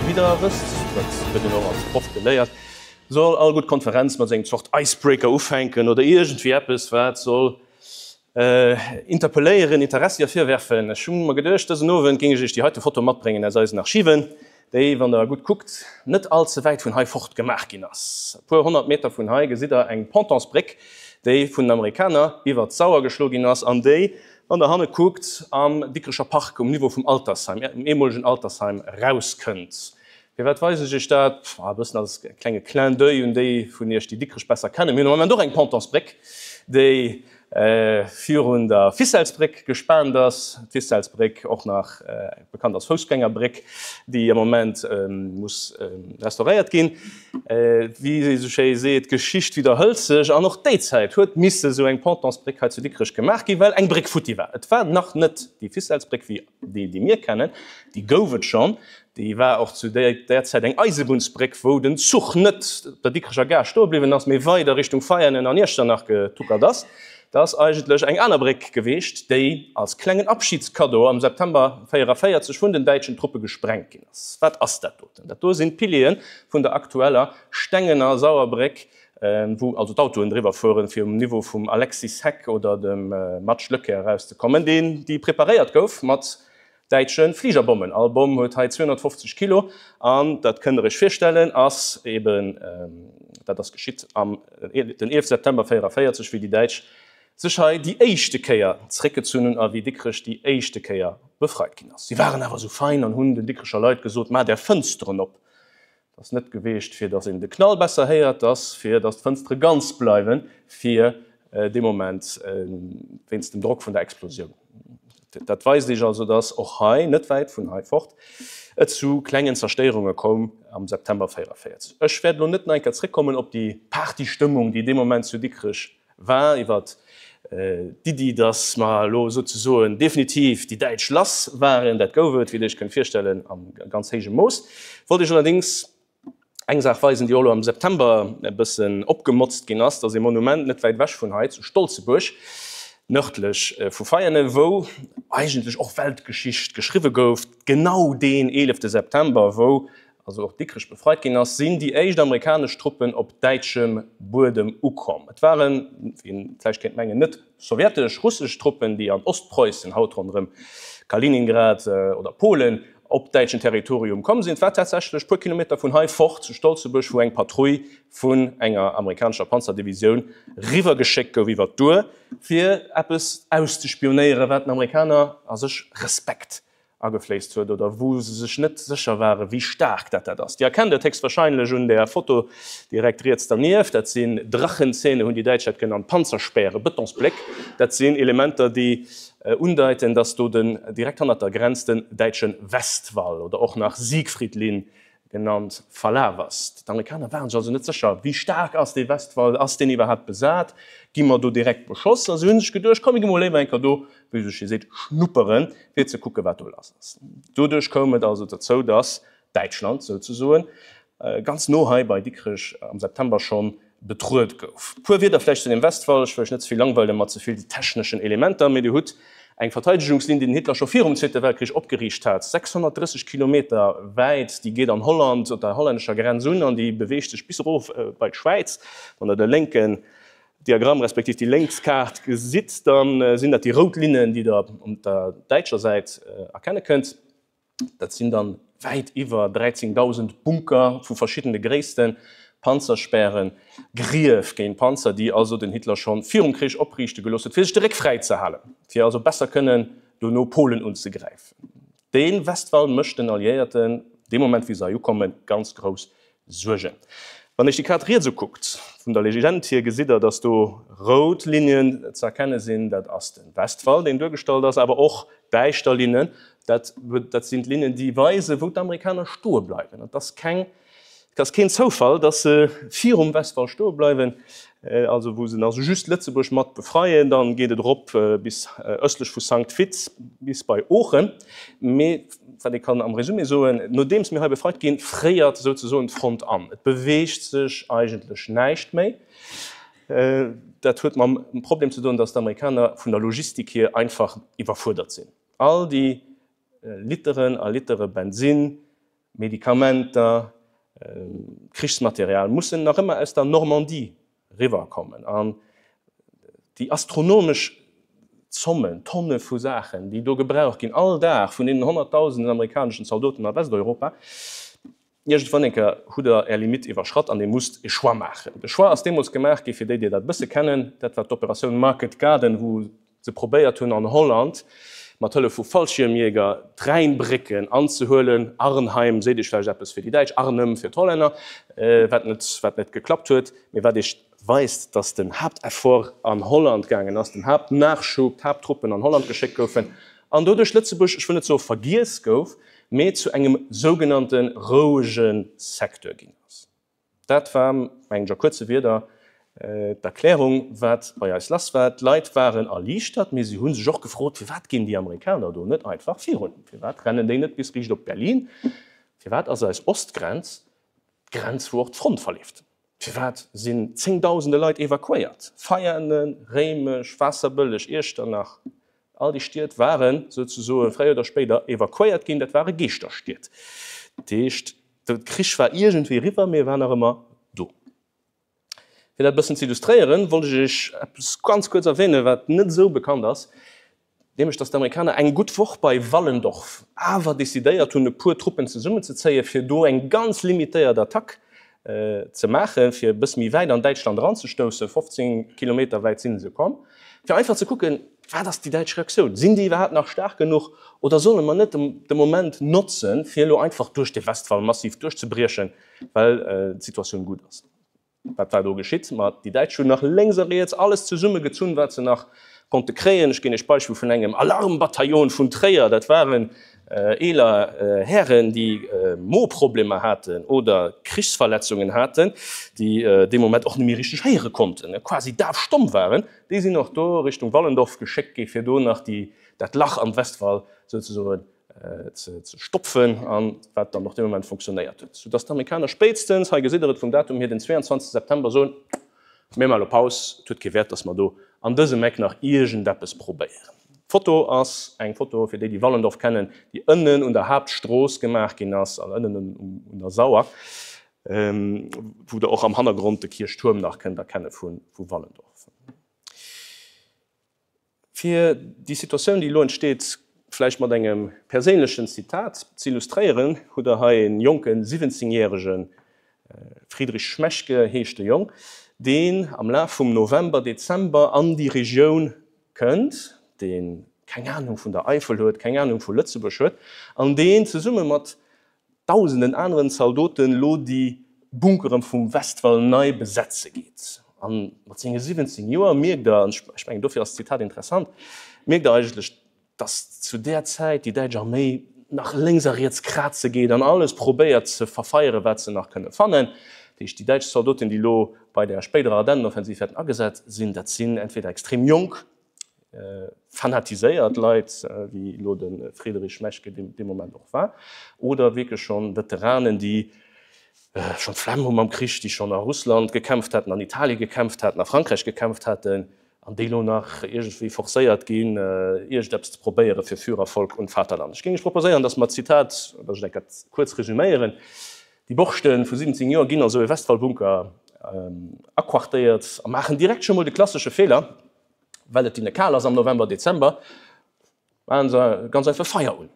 Wéi der wësst, dat huet een och als Proff geléiert, soll all gutt Konferenz mat engem Zort Icebreaker ufänken oder iergendwéi eppes, wat soll interpelléieren, Interessi ervirwerfen. Ech hu mer geduecht, dësen Owend géing ech Iech déi heite Foto matbréngen aus eisen Archiven, déi, wann Der gutt kuckt, net all ze wäit vun hei fort gemaach ginn ass. E puer 100 Meter vun hei gesitt Der eng Pontonsbréck, déi vun den Amerikaner iwwert d'Sauer geschlo ginn ass an déi, wann Der hanne kuckt, am Dikrecher Park um Niveau vum Altersheim, um eemolegen Altersheim, erauskënnt. Firwat weisen ech Iech dat? E bëssen als klenge Clin d'oeil un déi vun Iech, déi Dikrech besser kennen. Mir hunn am Moment och eng Pontonsbréck, déi virun der Ficellesbréck gespaant ass. D'Ficellesbréck, och nach bekannt als Foussgängerbréck, déi am Moment muss restauréiert ginn. Wéi ee sou schéi seet, d'Geschicht widderhëlt sech an och déi Zäit huet misse sou eng Pontonsbréck hei zu Dikrech gemaach ginn, well eng Bréck futti war. Et war nach net déi Ficellesbréck wéi déi, déi mir kennen, déi gouf et schonn, déi war och zu där Zäit eng Eisebunnsbréck, wou den Zuch net op der Dikrecher Gare stoe bliwwen ass, mee weider Richtung Veianen an Iechternach getuckert ass. Dat ass eigentlech eng aner Bréck geweecht, déi als klengen Abschiedskaddo am September 44 vun den däitschen Truppe gesprengt ginn ass. Wat ass dat doten? Dat do sinn d'Piliere vun der aktueller Stengener Sauerbréck, wou also d'Autoen driwwer fueren, fir um Niveau vum Alexis Heck oder dem Matsch Löcker erauszekommen, deen déi preparéiert gouf mat däitsche Fligerbommen. All Bomm huet hei 250 Kilo an dat kënnt der iech virstellen, ass eben, dat ass geschitt am den 11 September 44, wéi déi Däitsch sech hei déi éischte Kéier zréckgezunn hunn a wéi Dikrech déi éischte Kéier befreit ginn ass. Si waren awer esou fein an hunn den Dikrecher Leit gesot, Maacht är Fënsteren op! Et ass net geweecht, fir datt een de Knall besser héiert, et ass fir datt d'Fënstere ganz bleiwen, fir dee Moment wéinst dem Drock vun der Explosioun. Dat weist Iech also, datt och hei, net wäit vun hei fort, et zu klengen Zerstéierunge koum am September 44. Ech wäert elo net nach eng Kéier zréckkommen op déi Partystëmmung, déi dee Moment zu Dikrech war, iwwert d'Iddi, datt mer elo souzesoen definitiv déi Däitsch lass waren. Dat gouf et, wéi Der Iech kënnt virstellen, a ganz héijem Mooss. Wollt Iech allerdéngs eng Saach weisen, déi och elo am September e bëssen opgemotzt ginn ass. Dat ass ee Monument net wäit ewech vun hei, zu Stolzebuerg, nërdlech vu Veianen, wou eigentlech och Weltgeschicht geschriwwe gouf. Genau deen eelefte September, wou also och Dikrech befreit ginn ass, sinn déi éischt amerikanesch Truppen op däitschem Buedem ukomm. Et waren, wéi een vläicht kéint mengen, net sowjetesch, russesch Truppen, déi an Ostpreussen, haut ronderëm Kaliningrad, oder Polen, op däitschen Territorium komm sinn. Et war tatsächlech puer Kilometer vun hei fort, zu Stolzebuerg, wou eng Patrull vun enger amerikanescher Panzerdivisioun riwwergeschéckt gouf iwwer d'Our, fir eppes auszespionéieren, wat den Amerikaner a sech Respekt agefléisst huet oder wou se sech net sécher ware wéi staark dat dat ass. Dir erkennt et héchstwahrscheinlech un der Foto direkt riets dernieft, dat sinn Drachenzähne, hunn déi Däitsch dat genannt, Panzerspäre, Betonsbléck, dat sinn Elementer déi undeiten, datt do den direkt hannert der Grenz den däitsche Westwall oder och nach Siegfriedlinn genannt verlaf ass. D'Amerikaner waren sech also net sécher, wéi staark ass dee Westwall, ass deen iwwerhaapt besat, gi mer do direkt beschoss? A si hu sech geduecht, komm mir gi mol léiwer eng Kéier do, wéi sech hie seet, schnupperen, fir ze kucken, wat do lass ass. Doduerch koum et also dozou, datt Däitschland souzesoen ganz no hei bei Dikrech am September schonn betruet gouf. Puer Wierder vläicht zu dem Westwall, ech wëll iech net ze vill langweilen mat ze vill techneschen Elementer, mee Dir hutt eng Verteidegungslinn, déi den Hitler scho virum Zweete Weltkrich opgeriicht hat, 630 Kilometer wäit, déi geet an Holland, op der hollännescher Grenz un an déi beweegt sech bis erof bei d'Schwäiz. Wann Der de lénken Diagramm respektiv déi lénks Kaart gesitt, da sinn dat déi rout Linnen, déi Der op der däitscher Säit erkenne kënnt. Dat sinn dann wäit iwwer 13.000 Bunker vu verschiddene Gréissten, Panzerspären, Grief géint Panzer, déi also den Hitler schonn virum Krich opriichte gelooss huet, fir sech de Réck fräi ze halen, fir also besser kënnen dono Polen unzegräifen. Dee Westwall mécht den Alliéierten dee Moment, wéi se hei ukommen, ganz grouss Suergen. Wann Iech déi Kaart riets ukuckt, vun der Legend hier gesitt Der, dass do rout Linien ze erkenne sinn, dat ass de Westwall, deen duergestallt ass, awer och däischter Linnen, dat dat sinn d'Linnen, déi weisen, wou d'Amerikaner stoe bleiwen. Et ass keng, et ass keen Zoufall, dass se virum Westwall stoe bleiwen, also wou se also just Lëtzebuerg mat befreien. Dann geet et erop bis ëstlech vu Sankt Vith bis bei Oochen. Mee wat ee kann am Resumé soen, Nodeems mir hei befreit ginn, fréiert souzesoen d'Front an. Et beweegt sech eigentlech näischt méi. Dat huet mam Problem ze doen, datt d'Amerikaner vun der Logistik hier einfach iwwerfuerdert sinn. All déi Literen a Litere Bensinn. Medikamenter, Krichsmaterial mussen nach ëmmer aus der Normandie riwwerkommen. An déi astronomesch Zommen, Tonne vu Saachen, déi do gebraucht ginn, all Dag vun deenen Honnertdausenden amerikaneschen Zaldoten a Westeuropa, iergendwann eng Kéier hutt Der Är Limitt iwwerschratt an Dir musst e Choix maachen. De Choix ass deemools gemaach gi fir déi, déi dat e bësse kennen, dat war d'Operatioun Market Garden, wou se probéiert hunn an Holland mat Hëllef vu Fallschiermjäger d'Rhäinbrécken anzehuelen, Arnheim seet Iech vläicht eppes fir déi Däitsch, Arnhem fir d'Hollänner, wat net wat net geklappt huet, mee wat Iech weist, datt den Haapteffort an Holland gaangen ass, den Haaptnachschub, d'Haapttruppen an Holland geschéckt goufen an doduerch Lëtzebuerg, ech wëll net soe vergiess gouf, mee zu engem sougenannte rouege Secteur ginn ass. Dat war, mengen ech, a kuerze Wierder d'Erklärung, wat bei eis lass war. D'Leit waren erliichtert, mee si hu sech och gefrot, Firwat ginn déi Amerikaner do net einfach virun? Firwat rennen déi net bis riicht op Berlin? Firwat ass eis Ostgrenz d'Grenz, wou och d'Front verleeft? Firwat sinn zéngdausende Leit evakuéiert? Veianen, Réimech, Waasserbëlleg, Iechternach, all déi Stied ware souzesoe fréier oder spéider evakuéiert ginn. Dat ware Geeschterstied. Dat heescht, De Krich war iergendwéi eriwwer, mee e war nach ëmmer do. Fir dat e bëssen ze illustréieren, wollt ech Iech eppes ganz kuerz erwänen, wat net esou bekannt ass, nämlech datt d'Amerikaner eng gutt Woch bei Wallendorf awer decidéiert hunn, e puer Truppen zesummenzezéien, fir do eng ganz limitéiert Attack ze maachen, fir e bësse méi wäit an Däitschland eranzestoussen, 15 Kilometer wäit si se komm, fir einfach ze kucken, Wat ass déi däitsch Reaktioun? Sinn déi iwwerhaapt nach staark genuch oder solle mer net de Moment notzen, fir elo einfach duerch de Westwall massiv duerchzebriechen, well d'Situatioun gutt ass? Wat war do geschitt? Ma déi Däitsch hunn nach lénks a riets alles zesummegezunn, wat se nach konnte kréien. Ech ginn Iech d'Beispill vun engem Alarmbataillon vun Tréier. Dat waren eeler Hären, déi Moproblemer haten oder Krichsverletzungen haten, déi dee Moment och net méi richteg héiere konnten, quasi daf-stomm waren. Déi sinn och do Richtung Wallendorf geschéckt gi fir do nach déi, dat Lach am Westwall souzesoen ze stopfen, an wat dann och dee Moment funktionéiert huet, soudass d'Amerikaner spéitstens, hei gesitt Der et vum Datum hier, den 22 September soen, Mir maache elo Paus, et huet kee Wäert, dass mer do an dësem Eck nach iergendeppes probéieren. D'Foto ass eng Foto, fir déi, déi Wallendorf kennen, déi ënnen un der Haaptstrooss gemaach ginn ass, an ënnen un der Sauer. Wou Der och am Hannergrond de Kierchtuerm nach kënnt erkenne vu Wallendorf. Fir déi Situatioun, déi elo entsteet, vläicht mat engem perséinlechen Zitat z'illustréieren, hutt Der hei e jonke 17 järege, Friedrich Schmechke heescht de Jong, deen am Laf vum November, Dezember an déi Regioun kënnt, dee keng Anung vun der Eifel huet, keng Anung vu Lëtzebuerg huet, an deen zesumme mat dausenden aneren Zaldoten lo déi Bunkere vum Westwall nei besetze geet. A mat senge 17 Joer mierkt der, an ech mengen dofir ass d'Zitat interessant, mierkt der eigentlech, datt zu där Zäit déi däitsch Arméi nach lénks a riets kraze geet an alles probéiert ze verfeiere wat se nach kënne fannen. Dat heescht, déi däitsch Zaldoten, déi lo bei der spéiderer Ardennenoffensiv wäerten agesat sinn, dat sinn entweder extrem jonk, fanatiséiert Leit, wéi elo de Friedrich Schmechke dee Moment och war, oder wierklech scho Veteranen, déi schonn d'Flemm hu mam Krich, déi schonn a Russland gekämpft haten, an Italie gekämpft haten, a Frankräich gekämpft haten, an déi elo nach iergendwéi forcéiert ginn, iergendeppes ze probéiere fir Führer, Volk und Vaterland. Ech géing Iech proposéieren, datt mer d'Zitat, datt ech et eng Kéier kuerz resüméieren, Déi Borschte vu 17 Joer ginn a sou e Westwallbunker aquartéiert a maachen direkt scho mol de klassesche Feeler, Well et hinne kal ass am November, Dezember, maachen se ganz einfach Feier un.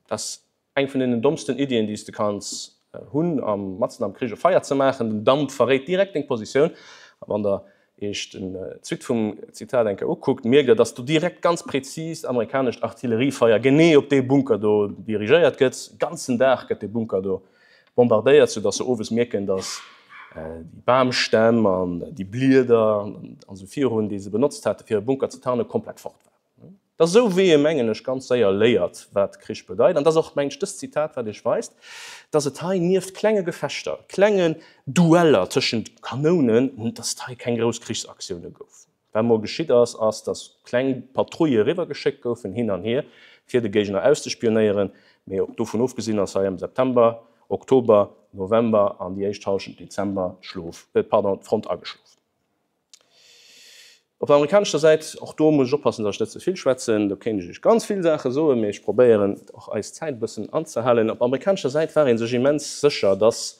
Dat ass eng vun deenen dommsten Iddien, déi s de kanns hunn, am matzen am Krich e Feier ze maachen. Den Damp verréit direkt deng Positioun. A wann der Iech den d'Suite vum Zitat eng Kéier ukuckt, mierkt der, dass do direkt ganz prezis amerikanescht Artilleriefeier genee op dee Bunker do dirigéiert gëtt. Ganzen Dag gëtt dee Bunker do bombardéiert, sou dass se owes mierken, dass déi Bamstämm an déi Blieder an esou virun, déi se benotzt hate fir e Bunker ze tarnen, komplett fort waren. Et ass esou, wéi ee, mengen ech, ganz séier léiert, wat Krich bedeit. An et ass och, mengen ech, dëst Zitat, wat Iech weist, dass et hei nieft klenge Gefechter, klengen Dueller tëschent Kanounen, dass et hei keng grouss Krichsaktioune gouf. Wat emol geschitt ass, ass, dass kleng Patrouille eriwwergeschéckt goufen, hin an hier, fir de Géigner auszespionéieren. Mee dovun ofgesinn ass hei am September, Oktober, November an déi éischt Hallschent Dezember d'Schlof, pardon, d'Front ageschlof. Op der amerikanescher Säit, och do muss ech oppassen, datt ech net ze vill schwätzen, do kéint ech Iech ganz vill Saache soen, mee ech probéieren och eis Zäit e bëssen anzehalen, op amerikanescher Säit war ee sech immens sécher, datt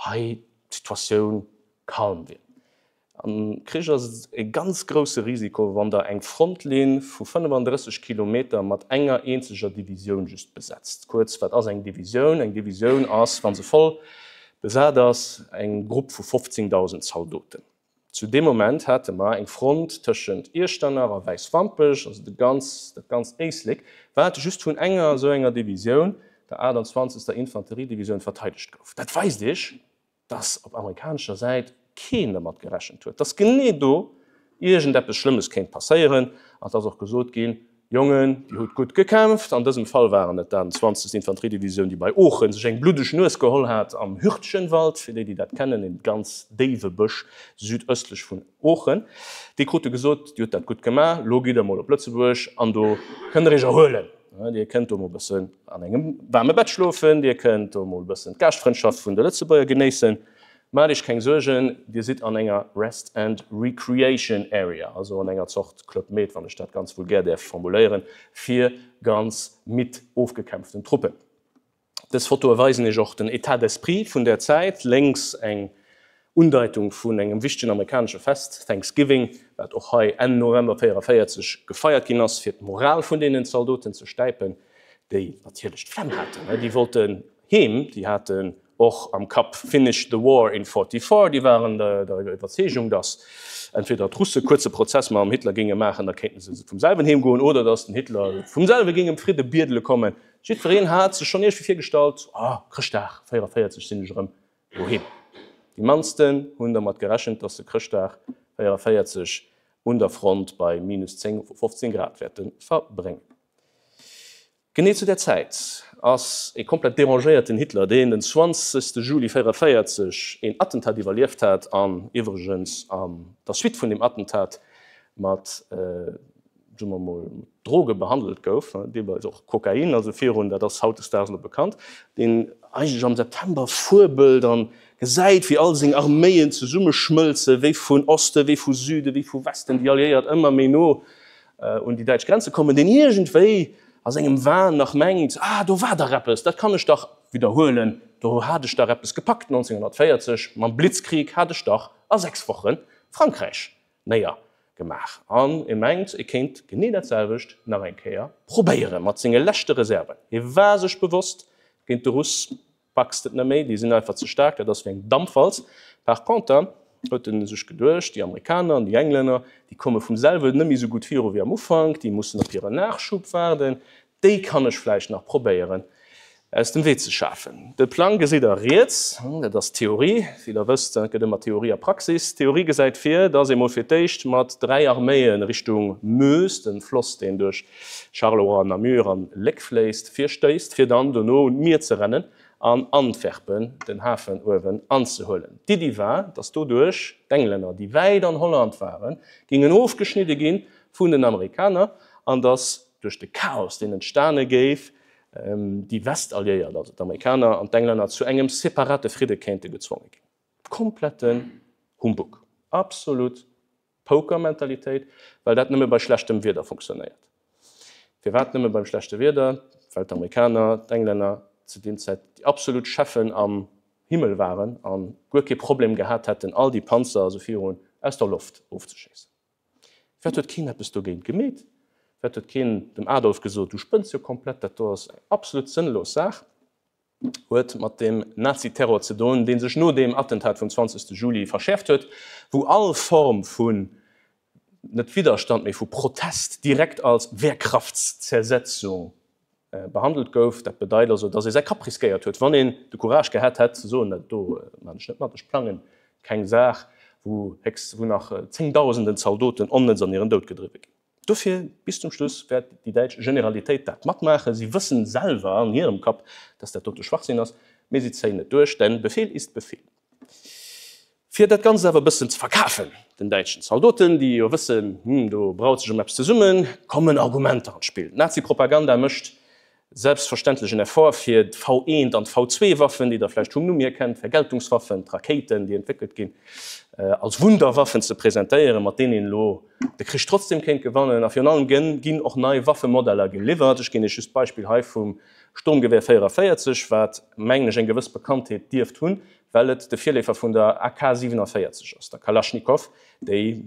hei d'Situatioun calm wier. Am Krich ass et e ganz grousse Risiko, wann Der eng Frontlinn vu 35 Kilometer mat enger eenzeger Divisioun just besetzt. Kuerz, wat ass eng Divisioun? Eng Divisioun ass, wa se voll besat ass, eng Grupp vu 15.000 Zaldoten. Zu deem Moment hate mer eng Front tëschent Iechternach a Wäiswampech, also de ganz, dat ganzt Éislek, wat just vun enger esou enger Divisioun, der 28. Infanteriedivisioun, verteidegt gouf. Dat weist Iech, dass op amerikanescher Säit keen dermat gerechent huet, dass genee do iergendeppes Schlëmmes kéint passéieren. An et ass och gesot ginn, Jongen, Dir hutt gutt gekämpft. An dësem Fall waren et d'28. Infanteriedivisioun, déi bei Oochen sech eng bluddeg Nues geholl hat am Hürtchenwald, fir déi, déi dat kennen, e ganz déiwe Bësch südöstlech vun Oochen. Déi krute gesot, Dir hutt dat gutt gemaach, lo gitt Der mol op Lëtzebuerg an do kënnt Der Iech erhuelen. Dir kënnt do mol e bëssen an engem waarme Bett schlofen, Dir kënnt do mol e bëssen d'Gaaschtfrëndschaft vun de Lëtzebuerger genéissen. Maacht Iech keng Suergen, Dir sidd an enger Rest and Recreation Area, also an enger Zort Club Med, wann ech dat ganz vulgär däerf formuléieren, fir ganz midd ofgekämpften Truppen. Dës Fotoe weisen Iech och den État d'esprit vun där Zäit. Lénks eng Undeitung vun engem wichtegen amerikanesche Fest, Thanksgiving, wat och hei Enn November 44 gefeiert ginn ass, fir d'Moral vun deenen Zaldoten ze stäipen, déi natierlech d'Flemm haten. Déi wollten heem, déi haten och am Kapp Finish the war in 44. Déi waren der Iwwerzeegung, datt entweder d'Russe kuerze Prozess mam Hitler géinge maachen, da kéinten se vum selwen heem goen, oder datt den Hitler vum selwe géing ëm Fridde biedele kommen. Jiddwereen hat sech schonn iergendwéi virgestallt, Oh, Chrëschtdag 44 sinn ech erëm doheem. Déi mannsten hunn dermat gerechent, datt se Chrëschtdag 44 un der Front bei minus 10, 15 Grad wäerte verbréngen. Genee zu där Zäit ass e komplett derangéierten Hitler, deen den 20. Juli 44 een Attentat iwwerlieft hat an iwwregens an der Suite vun deem Attentat mat, soe mer mol, Droge behandelt gouf, deelweis och Kokain, also virun, dat ass hautdesdaags elo bekannt, deen eigentlech am September fuebelt an gesäit, wéi all seng Arméien zesummeschmëlzen, wéi vun Oste wéi vu Süde wéi vu Westen déi Alliéiert ëmmer méi no un déi däitsch Grenze kommen, deen iergendwéi a sengem Wahn nach mengt, ah, do war dach eppes, dat kann ech dach widderhuelen, do hat ech dach eppes gepackt 1940, mam Blitzkrieg hat ech dach a 6 Woche Frankräich néier gemaach. An e mengt, e kéint genee dat selwecht nach eng Kéier probéiere mat senge leschte Reserven. Hie war sech bewosst, géint de Russ Packs et net méi, déi sinn einfach ze staark, dat ass wéi eng Dampwalz. Par conter huet en sech geduecht, déi Amerikaner an déi Englänner, déi komme vum selwen net méi esou gutt viru wéi am Ufank, déi mussen op hire Nachschub waarden, déi kann ech vläicht nach probéieren aus dem Wee ze schafen. De Plang gesitt der riets, dat ass d'Theorie, wéi der wësst, et gëtt ëmmer Theorie a Praxis. D'Theorie gesäit vir, dass ee mol fir d'éischt mat 3 Arméie Richtung Meuse, dem Floss deen duerch Charleroi, Namur an Léck fléisst, virstéisst, fir dann dono un d'Mier ze rennen an Antwerpen, den Hafen uewen, anzehuelen. D'Iddi war, datt doduerch d'Englänner, déi wäit an Holland waren, gingen ofgeschnidde gi vun den Amerikaner an datt duerch de Chaos, deen entstane géif, déi Westalliéiert, also d'Amerikaner an d'Englänner, zu engem separate Fridde kéinte gezwonge ginn. Kompletten Humbug. Absolut Poker-Mentalitéit, well dat nëmme bei schlechtem Wieder funktionéiert. Firwat nëmme beim schlechte Wieder? Well d'Amerikaner, d'Englänner zu deem Zäit déi absolut Cheffen am Himmel waren a guer kee Problem gehat hätten, all déi Panzer esou virun aus der Loft ofzeschéissen. Firwat huet keen eppes dogéint gemeet? Firwat huet keen dem Adolf gesot, du spënns jo komplett, dat do ass eng absolut sënnlos Saach? Huet mat dem Nazi-Terror ze doen, dee sech no deem Attentat vum 20. Juli verschäerft huet, wou all Form vun, net Widderstand, mee vu Protest direkt als Wehrkraftszersetzung behandelt gouf. Dat bedeit also, datt ee säi Kapp riskéiert huet, wann een de Courage gehat hätt ze soen, dat do maan ech net mat, ech plangen keng Saach, wou héchst, wou nach zéngdausenden Zaldoten onnëtz an hiren Doud gedriwwe ginn. Dofir, bis zum Schluss wäert déi däitsch Generalitéit dat matmaachen. Si wëssen selwer an hirem Kapp, dass dat dote Schwachsinn ass, mee si zéien et duerch, denn Befehl ist Befehl. Fir dat Ganzt awer e bëssen ze verkafen den däitschen Zaldoten, déi jo wëssen, hm, do braut sech ëm eppes zesummen, kommen Argumenter an d'Spill. D'Nazi-Propaganda mécht. Selbstverständlech en Effort fir d'V-eent an d'V-zwee-Waffen, déi Der vläicht vum Numm hier kennt, Vergeltungswaffen, d'Rakéiten, déi entwéckelt ginn, als Wunderwaffen ze presentéieren, mat deenen een elo de Krich trotzdem kéint gewannen. A virun allem ginn och nei Waffemodeller geliwwert. Ech ginn Iech just d'Beispill hei vum Sturmgewehr 44, wat, mengen ech, eng gewëss Bekanntheet dierft hunn, well et de Virleefer vun der AK 47 ass, der Kalaschnikow, déi,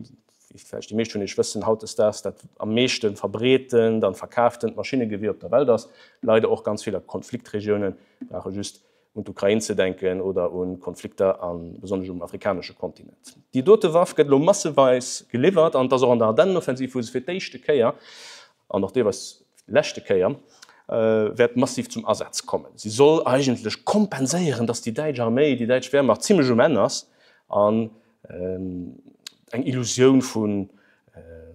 wéi vläicht déi meescht vun Iech wëssen, hautdesdaags dat am meeschte verbreetent an verkaaftent Maschinnegewier op der Welt ass. Leider och ganz vill a Konfliktregiounen, brauch e just un d'Ukrain ze denken oder un Konflikter a besonnesch um afrikanesche Kontinent. Déi dote Waff gëtt elo masseweis geliwwert an et ass och an der Ardennenoffensiv, wou se fir d'éischte Kéier an och deelweis leschte Kéier wäert massiv zum Asaz kommen. Si soll eigentlech kompenséieren, datt déi däitsch Arméi, déi däitsch Wehrmacht zimlech um Enn ass an eng Illusioun vu,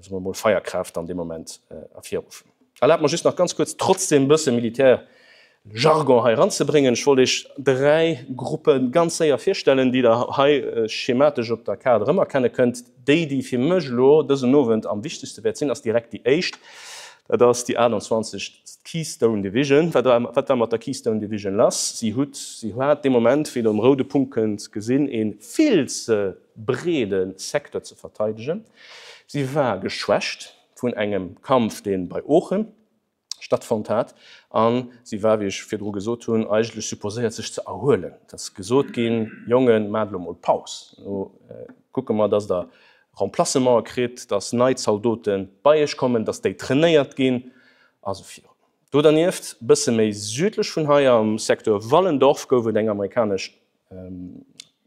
soe mer emol, Feierkraaft an deem Moment ervirruffen. Erlaabt mer just nach ganz kuerz trotzdem e bësse Militärjargon hei eranzebréngen. Ech wollt Iech dräi Gruppe ganz séier virstellen, déi Der hei schematesch op der Kaart erëmerkenne kënnt. Déi, déi fir mech elo dësen Owend am wichtegste wäert sinn, ass direkt déi éischt. Dat ass déi 28. Keystone Division. Wat war, wat war mat der Keystone Division lass? Si hutt, si hat dee Moment, wéi Der um roude Punkt kënnt gesinn, ee vill ze breede Secteur ze verteidegen. Si war geschwächt vun engem Kampf, dee bei Oochen stattfonnt hat, a si war, wéi ech virdru gesot hunn, eigentlech supposéiert, sech ze erhuelen. Et ass gesot ginn, Jongen, maacht elo mol Paus, elo kucke mer, dass Der Remplacemente kritt, dass nei Zaldote bei Iech kommen, dass déi trainéiert ginn a sou virun. Do dernieft, e bësse méi südlech vun hei, am Secteur Wallendorf, gouf et eng amerikanesch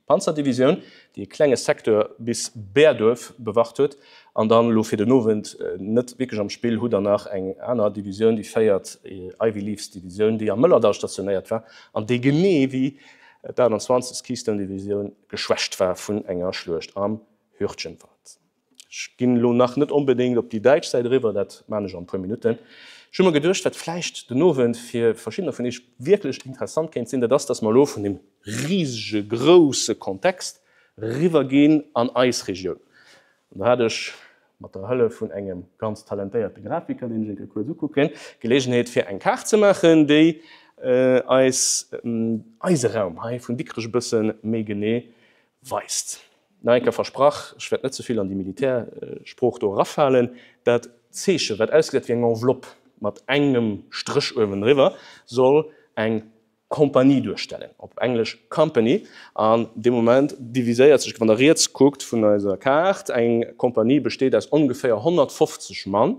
Panzerdivisioun, déi e klenge Secteur bis Bäerduerf bewacht huet. An dann elo fir den Owend net wierklech am Spill, hutt der nach eng aner Divisioun, déi véiert Ivy Leafs Divisioun, déi am Mëllerdall stationéiert war an déi genee wéi d'28. Keystone Divisioun geschwächt war vun enger Schluecht am Hürtgenwald. Ech ginn elo nach net onbedéngt op déi däitsch Säit eriwwer, dat maan ech an e puer Minutten. Ech hu mer geduecht, wat vläicht den Owend fir verschiddener vun Iech wierklech interessant kéint sinn, dat ass, dass mer elo vun deem risege grousse Kontext eriwwer ginn an eis Regioun. An do hat ech mat der Hëllef vun engem ganz talentéierte Grafiker, deen ech eng Kéier kuerz ukucken, d'Geleegenheet fir eng Kaart ze maachen, déi eis eise Raum hei vun Dikrech e bësse méi genee weist. Nach eng Kéier versprach, ech wäert net ze vill an déi Militärsprooch do erafalen, dat Zeechen, wat ausgesäit wéi eng Enveloppe mat engem Stréch uewendriwwer, soll eng Kompanie duerstellen, op Englesch company. An dee Moment diviséiert sech, wann Der riets kuckt vun eiser Kaart, eng Kompanie besteet aus ongeféier 150 Mann,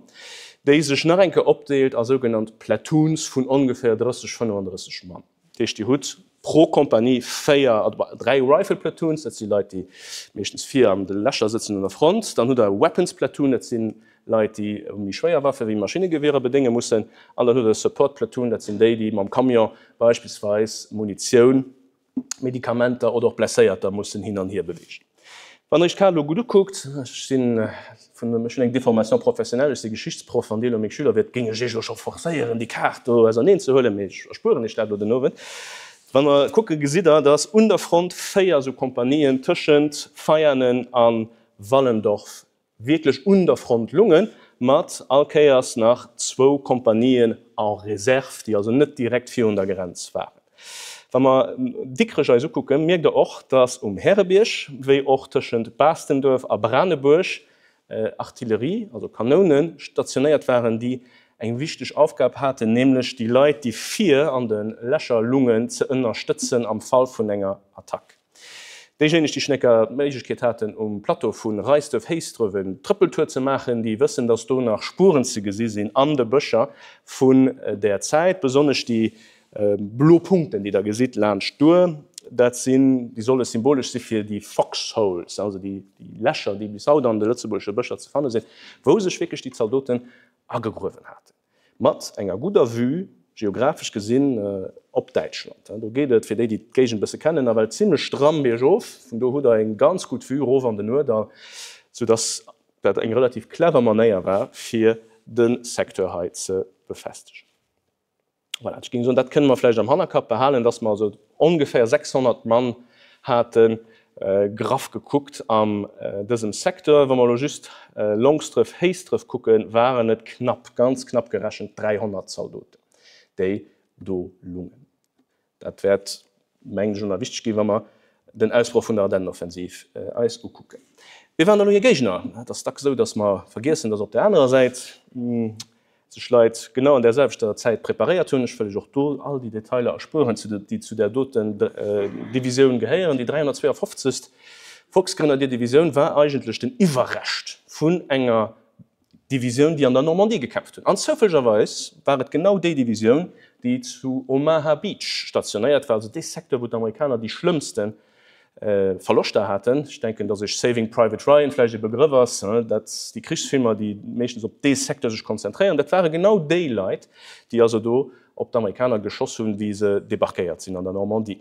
déi sech nach eng Kéier opdeelt a sougenannt Platoons vun ongeféier 30, 35 Mann. Dat heescht, Dir hutt pro Kompanie véier, dräi Rifle Platoons, dat si Leit, déi meeschtens vir an de Lächer sëtzen un der Front. Dann hutt Der e Weapons Platoon, dat si Leit, déi méi schwéier Waffe wéi Maschinnegewierer bedénge mussen. An dann hutt Der e Support Platoon, dat sinn déi, déi mam Camion beispillsweis Munitioun, Medikamenter oder och Blesséierter mussen hin an hier beweegen. Wann Der Iech d'Kaart elo gutt ukuckt, ech sinn vun, ech hunn eng Déformation professionnelle, ech si Geschichtsproff, wann Dir elo meng Schüler wiert, géing ech Iech elo scho forcéieren, déi Kaart do auserneen ze huelen, mee ech erspueren Iech dat elo den Owend. Wann Der kucke gesitt Der, dass un der Front 4 esou Kompanien tëschent Veianen a Wallendorf wierklech un der Front lungen, mat all Kéiers nach zwou Kompanien en réserve, déi also net direkt virun der Grenz waren. Wa mer Dikrech eis ukucken, mierkt Der och, dass um Härebierg wéi och tëschent Baastenduerf a Branebuerg Artillerie, also Kanounen, stationéiert waren, déi eng wichteg Aufgab haten, nämlech déi Leit, déi vir an de Lächer lungen, ze ënnerstëtzen am Fall vun enger Attack. Déijéineg, déi schonn eng Kéier d'Méiglechkeet haten, um Plateau vu Reisduerf-Héistref en Trëppeltour ze maachen, déi wëssen, dass do nach Spueren ze gesi sinn an de Bëscher vun där Zäit. Besonnesch déi blo Punkten, déi Der gesitt laanscht d'Our, dat sinn, déi solle symbolesch si fir déi Foxholes, also déi Lächer, déi bis haut an de lëtzebuergesche Bëscher ze fanne sinn, wou sech wierklech déi Zaldoten agegruewen haten. Mat enger gudder Vue, geographesch gesinn, op Däitschland. Do geet et, fir déi, déi d'Géigend e bësse kennen, nawell zimmlech stramm biergof. Vun do hutt Der eng ganz gutt Vue erof an den Ourdall, soudass dat eng relativ clever Manéier war, fir de Secteur hei ze befestegen. Voilà, ech géing soen, dat kënne mer vläicht am Hannerkapp behalen, dass mer also ongeféier 600 Mann haten, graff gekuckt, an dësem Secteur. Wa mer elo just Longsdref, Héisdref kucken, waren et knapp, ganz knapp gerechent 300 Zaldoten. déi do lungen. Dat wäert, mengen ech, och nach wichteg ginn, wa mer den Ausbroch vun der Ardennenoffensiv eis ukucken. Wie waren da elo hir Géigner? Et ass dacks esou, datt mer vergiessen, datt op där anerer Säit sech Leit genau an där selwechter Zäit preparéiert hunn. Ech wëll lech och do all déi Detailer erspueren, déi zu där doten Divisioun gehéieren. Déi 352. Volksgrenadierdivisioun war eigentlech den Iwwerrescht vun enger Divisioun, déi an der Normandie gekämpft hunn. An zoufällegerweis war et genau déi Divisioun, déi zu Omaha Beach stationéiert war, also dee Secteur, wou d'Amerikaner déi schlëmmste Verloschter haten. Ech denken, dass Iech Saving Private Ryan vläicht e Begrëff ass, dat déi Krichsfilmer, déi meeschtens op dee Secteur sech konzentréieren. Dat ware genau déi Leit, déi also do op d'Amerikaner geschoss hunn, wéi se debarquéiert sinn an der Normandie.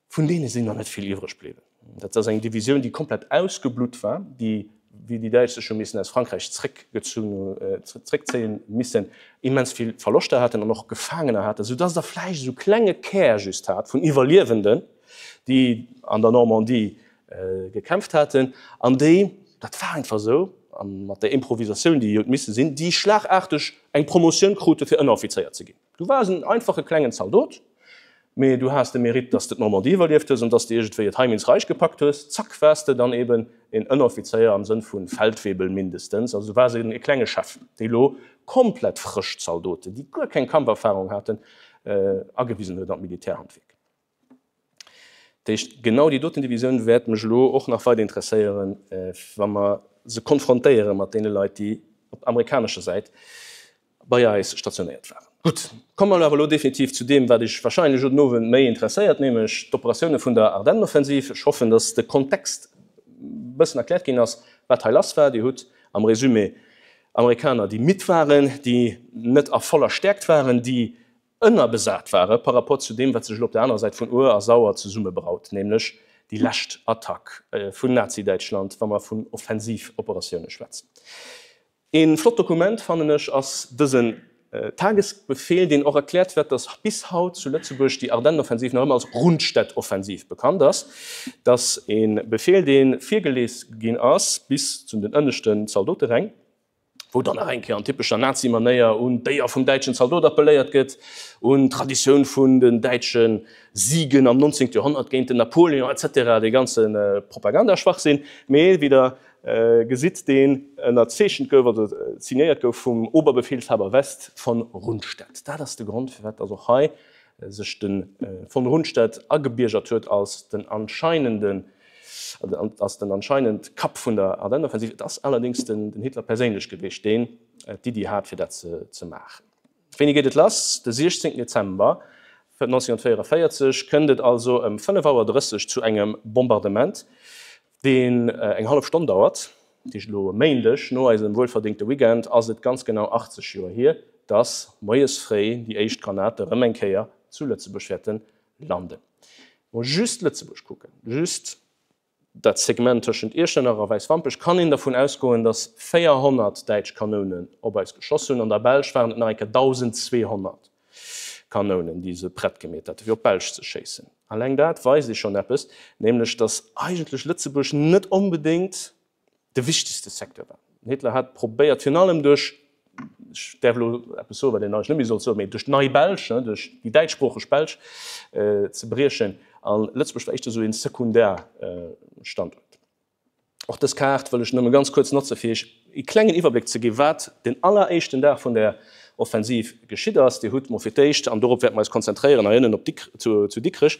Vun deene sinn der net vill iwwreg bliwwen. Dat ass eng Divisioun, déi komplett ausgeblutt war, déi, wéi déi Däitsch sech hu missen aus Frankräich zréckzéien missen, immens vill Verloschter haten an och Gefaangener haten, soudass der vläicht esou klenge Kär just hat vun Iwwerliewenden, déi an der Normandie gekämpft haten an déi, dat war einfach esou, a mat där Improvisatioun, déi huet misse sinn, déi schlagarteg eng Promotioun krute fir Ënneroffizéier ze ginn. Du waars en einfache klengen Zaldot, mee du has de Mérite, dass de d'Normandie iwwerlieft hues an dass de iergendwéi et heim ins Reich gepackt hues. Zack waars de dann eben en Ënneroffizéier am Sënn vu Feldwebel mindestens. Also du waars e klenge Chef, dee lo komplett frësch Zaldoten, déi guer keng Kampferfahrung haten, agewisen huet an d'Militärhandwierk. Dat heescht, genau déi doten Divisioun wäert mech elo och nach weider interesséieren, wa mer se konfrontéiere mat deene Leit, déi op amerikanescher Säit bei eis stationéiert waren. Gutt, komme mer awer elo definitiv zu deem, wat Iech wahrscheinlech elo den Owend méi interesséiert, nämlech d'Operatioune vun der Ardennenoffensiv. Ech hoffen, dass de Kontext e bëssen erkläert ginn ass, wat hei lass war. Dir hutt am Résumé Amerikaner, déi midd waren, déi net a voller Stäerkt waren, déi ënnerbesat ware par rapport zu deem, wat sech elo op der anerer Säit vun Our a Sauer zesummebraut, nämlech déi lescht Attack vun Nazi-Däitschland, wa mer vun Offensivoperatioune schwätzen. E flott Dokument, fannen ech, ass dësen Tagesbefehl, deen och erkläert, wat dass bis haut zu Lëtzebuerg déi Ardennenoffensiv nach ëmmer als Rundstedt-Offensiv bekannt ass. Et ass e Befehl, dee virgelies ginn ass bis zu den ënneschten Zaldoteräng. wou dann nach eng Kéier an typescher Nazi-Manéier un d'Éier vum däitschen Zaldot appelléiert gëtt, un d'Traditioun vun den däitsche Siegen am 19. Joerhonnert géint den Napoléon etc. Dee ganze Propagandaschwachsinn, mee wéi Der gesitt, deen ënnerzeechent gouf, also signéiert gouf vum Oberbefehlshaber West von Rundstedt. Dat ass de Grond, firwat dass och hei sech de von Rundstedt agebiergert huet als den anscheinenden als den anscheinend Kapp vun der Ardennenoffensiv. Et ass allerdéngs den Hitler perséinlech gewiescht, deen d'Iddi hat, fir dat ze maachen. Wéini geet et lass? De 16 Dezember 1944 kënnt et also ëm 5 Auer 30 zu engem Bombardement, deen eng hallef Stonn dauert. Dat heescht, elo e Méindeg, no eisem wuelverdéngte Weekend, ass et ganz genau 80 Joer hier, dass moies fréi déi éischt Granate erëm eng Kéier zu Lëtzebuerg wäerte landen. Wa just Lëtzebuerg kucken, just dat Segment tëschent Iechternach a Wäiswampech, kann een dervun ausgoen, datt 400 däitsch Kanounen op eis geschoss hunn. An der Belsch waren et nach eng Kéier 1.200 Kanounen, déi se prett gemeet haten, fir op d'Belsch ze schéissen. Alleng dat weist ee schonn eppes, nämlech datt eigentlech Lëtzebuerg net onbedéngt de wichtegste Secteur war. Den Hitler hat probéiert, virun allem duerch, ech däerf elo eppes soen, wat een eigentlech net méi sollt soen, mee duerch d'Nei Belsch, duerch déi däitschsproocheg Belsch ze briechen. A Lëtzebuerg war éischter esou ee Sekundärstanduert. Och dës Kaart wëll ech nëmme ganz kuerz notze fir Iech e klengen Iwwerbléck ze ginn, wat den alleréischten Dag vun der Offensiv geschitt ass. Dir hutt mol fir d'éischt, an dorop wäerte mer eis konzentréieren, hei ënnen op Dik zu Dikrech,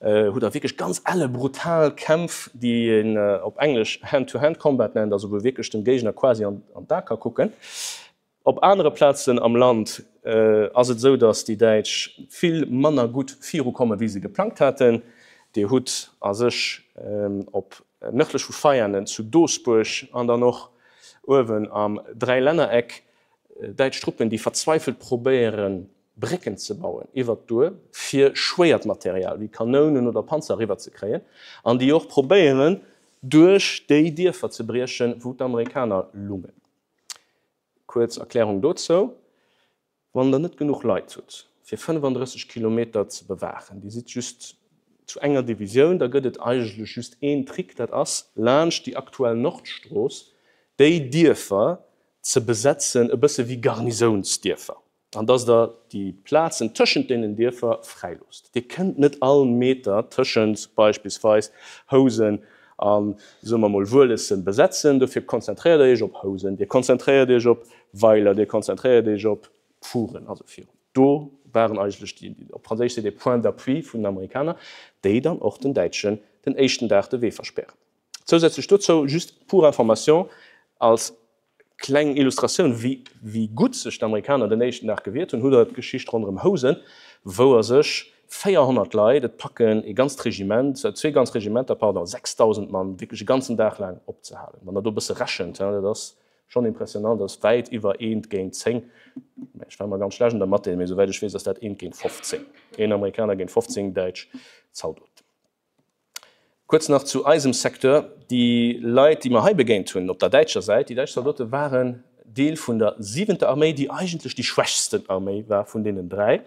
hutt Der wierklech ganz elle brutal Kämpf, déi een op Englesch Hand-to-Hand-Combat nennt, also wou wierklech dem Géigner quasi an d'A ka kucken. Op anere Plazen am Land ass et esou, datt déi Däitsch vill manner gutt virukommen, wéi se geplangt haten. Dir hutt a sech op nërdlech vu Veianen, zu Doosbuerg an dann och uewen am Dräilännereck däitsch Truppen, déi verzweifelt probéieren, Brécken ze bauen iwwert d'Our, fir schwéiert Material wéi Kanounen oder Panzer eriwwer ze kréien, an déi och probéieren, duerch déi Dierfer ze briechen, wou d'Amerikaner lungen. Kuerz Erklärung dozou, Wann der net genuch Leit hutt, fir 35 Kilometer ze bewaachen, Dir sidd just zu enger Divisioun, da gëtt et eigentlech just een Trick, dat ass, laanscht déi aktuell Nordstrooss déi Dierfer ze besetzen, e bësse wéi Garnisounsdierfer. An dass Der déi Plazen tëschent deenen Dierfer fräiloosst. Dir kënnt net all Meter tëschent beispillsweis Housen a, soe mer emol, Wuelessen besetzen. Dofir konzentréiert Der Iech op Housen, Dir konzentréiert Iech op Weiler, Dir konzentréiert Iech op Furen a sou virun. Do waren eigentlech déi, op Franséisch seet ee Points d'appui vun den Amerikaner, déi dann och den Däitschen den éischten Dag de Wee verspären. Zousätzlech dozou, just pour information, als Kleng Illustratioun, wéi gutt sech d'Amerikaner den éischten Dag gewiert hunn, hutt der d'Geschicht ronderëm Housen, wou a sech 400 Leit et packen, ee ganzt Regiment, zwee ganz Regimenter, pardon, 6.000 Mann wierklech e ganzen Dag laang opzehalen. Wann der do e bësse rechent, dat ass schonn impressionant, dat ass wäit iwwer eent géint 10. Mä ech war ëmmer ganz schlecht an der Mathé, mee souwäit ech weess, ass dat eent géint 15, een Amerikaner géint 15 däitsch Zaldoten. Kuerz nach zu eisem Secteur, Déi Leit, déi mer hei begéint hunn op der däitscher Säit, déi däitsch Zaldote waren Deel vun der siwenter Arméi, déi eigentlech déi schwächsten Arméi war vun deenen 3.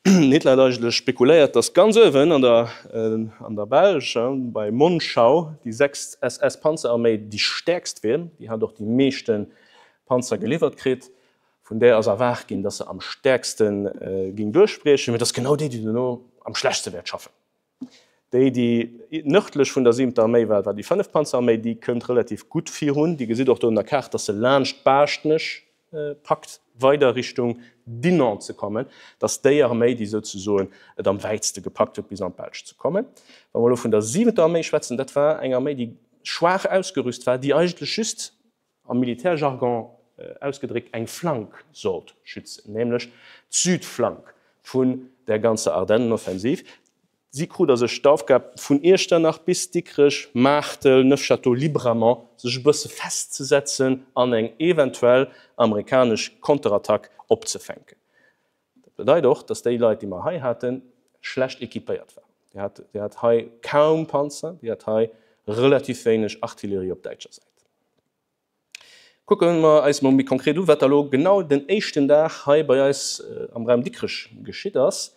Den Hitler hat eigentlech spekuléiert, datt ganz uewen an der an der Belsch bei Monschau déi sechst SS-Panzerarméi déi stäerkst wier. Déi hat och déi meeschte Panzer geliwwert kritt. Vun där ass erwaart ginn, datt se am stäerkste géing duerchbriechen, mee et ass genau déi, déi dono am schlechtste wäert schaffen. Déi, déi nërdlech vun der siwenter Arméi war, war déi fënneft Panzerarméi. Déi kënnt relativ gutt virun. Dir gesitt och do un der Kaart, dass se laanscht Baaschtnech packt, weider Richtung Dinant ze kommen. Dat ass déi Arméi, déi souzesoen et am wäitste gepackt huet, bis an d'Belsch ze kommen. Wa mer elo vun der siwenter Arméi schwätzen, dat war eng Arméi, déi schwaach ausgerüst war, déi eigentlech just, am Militärjargon ausgedréckt, eng Flank sollt schützen, nämlech d'Südflank vun der ganzer Ardennenoffensiv. Si krut a sech d'Aufgab, vun Iechternach bis Dikrech, Maartel, Neufchâteau, Libramont sech e bësse festzesetzen an eng eventuell amerikanesch Konterattack opzefänken. Dat bedeit och, dass déi Leit, déi mer hei haten, schlecht équipéiert waren. Dir hat, Dir hat hei kaum Panzer, Dir hat hei relativ wéineg Artillerie op däitscher Säit. Kucke mer eis mol méi konkret u, wat da lo genau den éischten Dag hei bei eis am Raum Dikrech geschitt ass.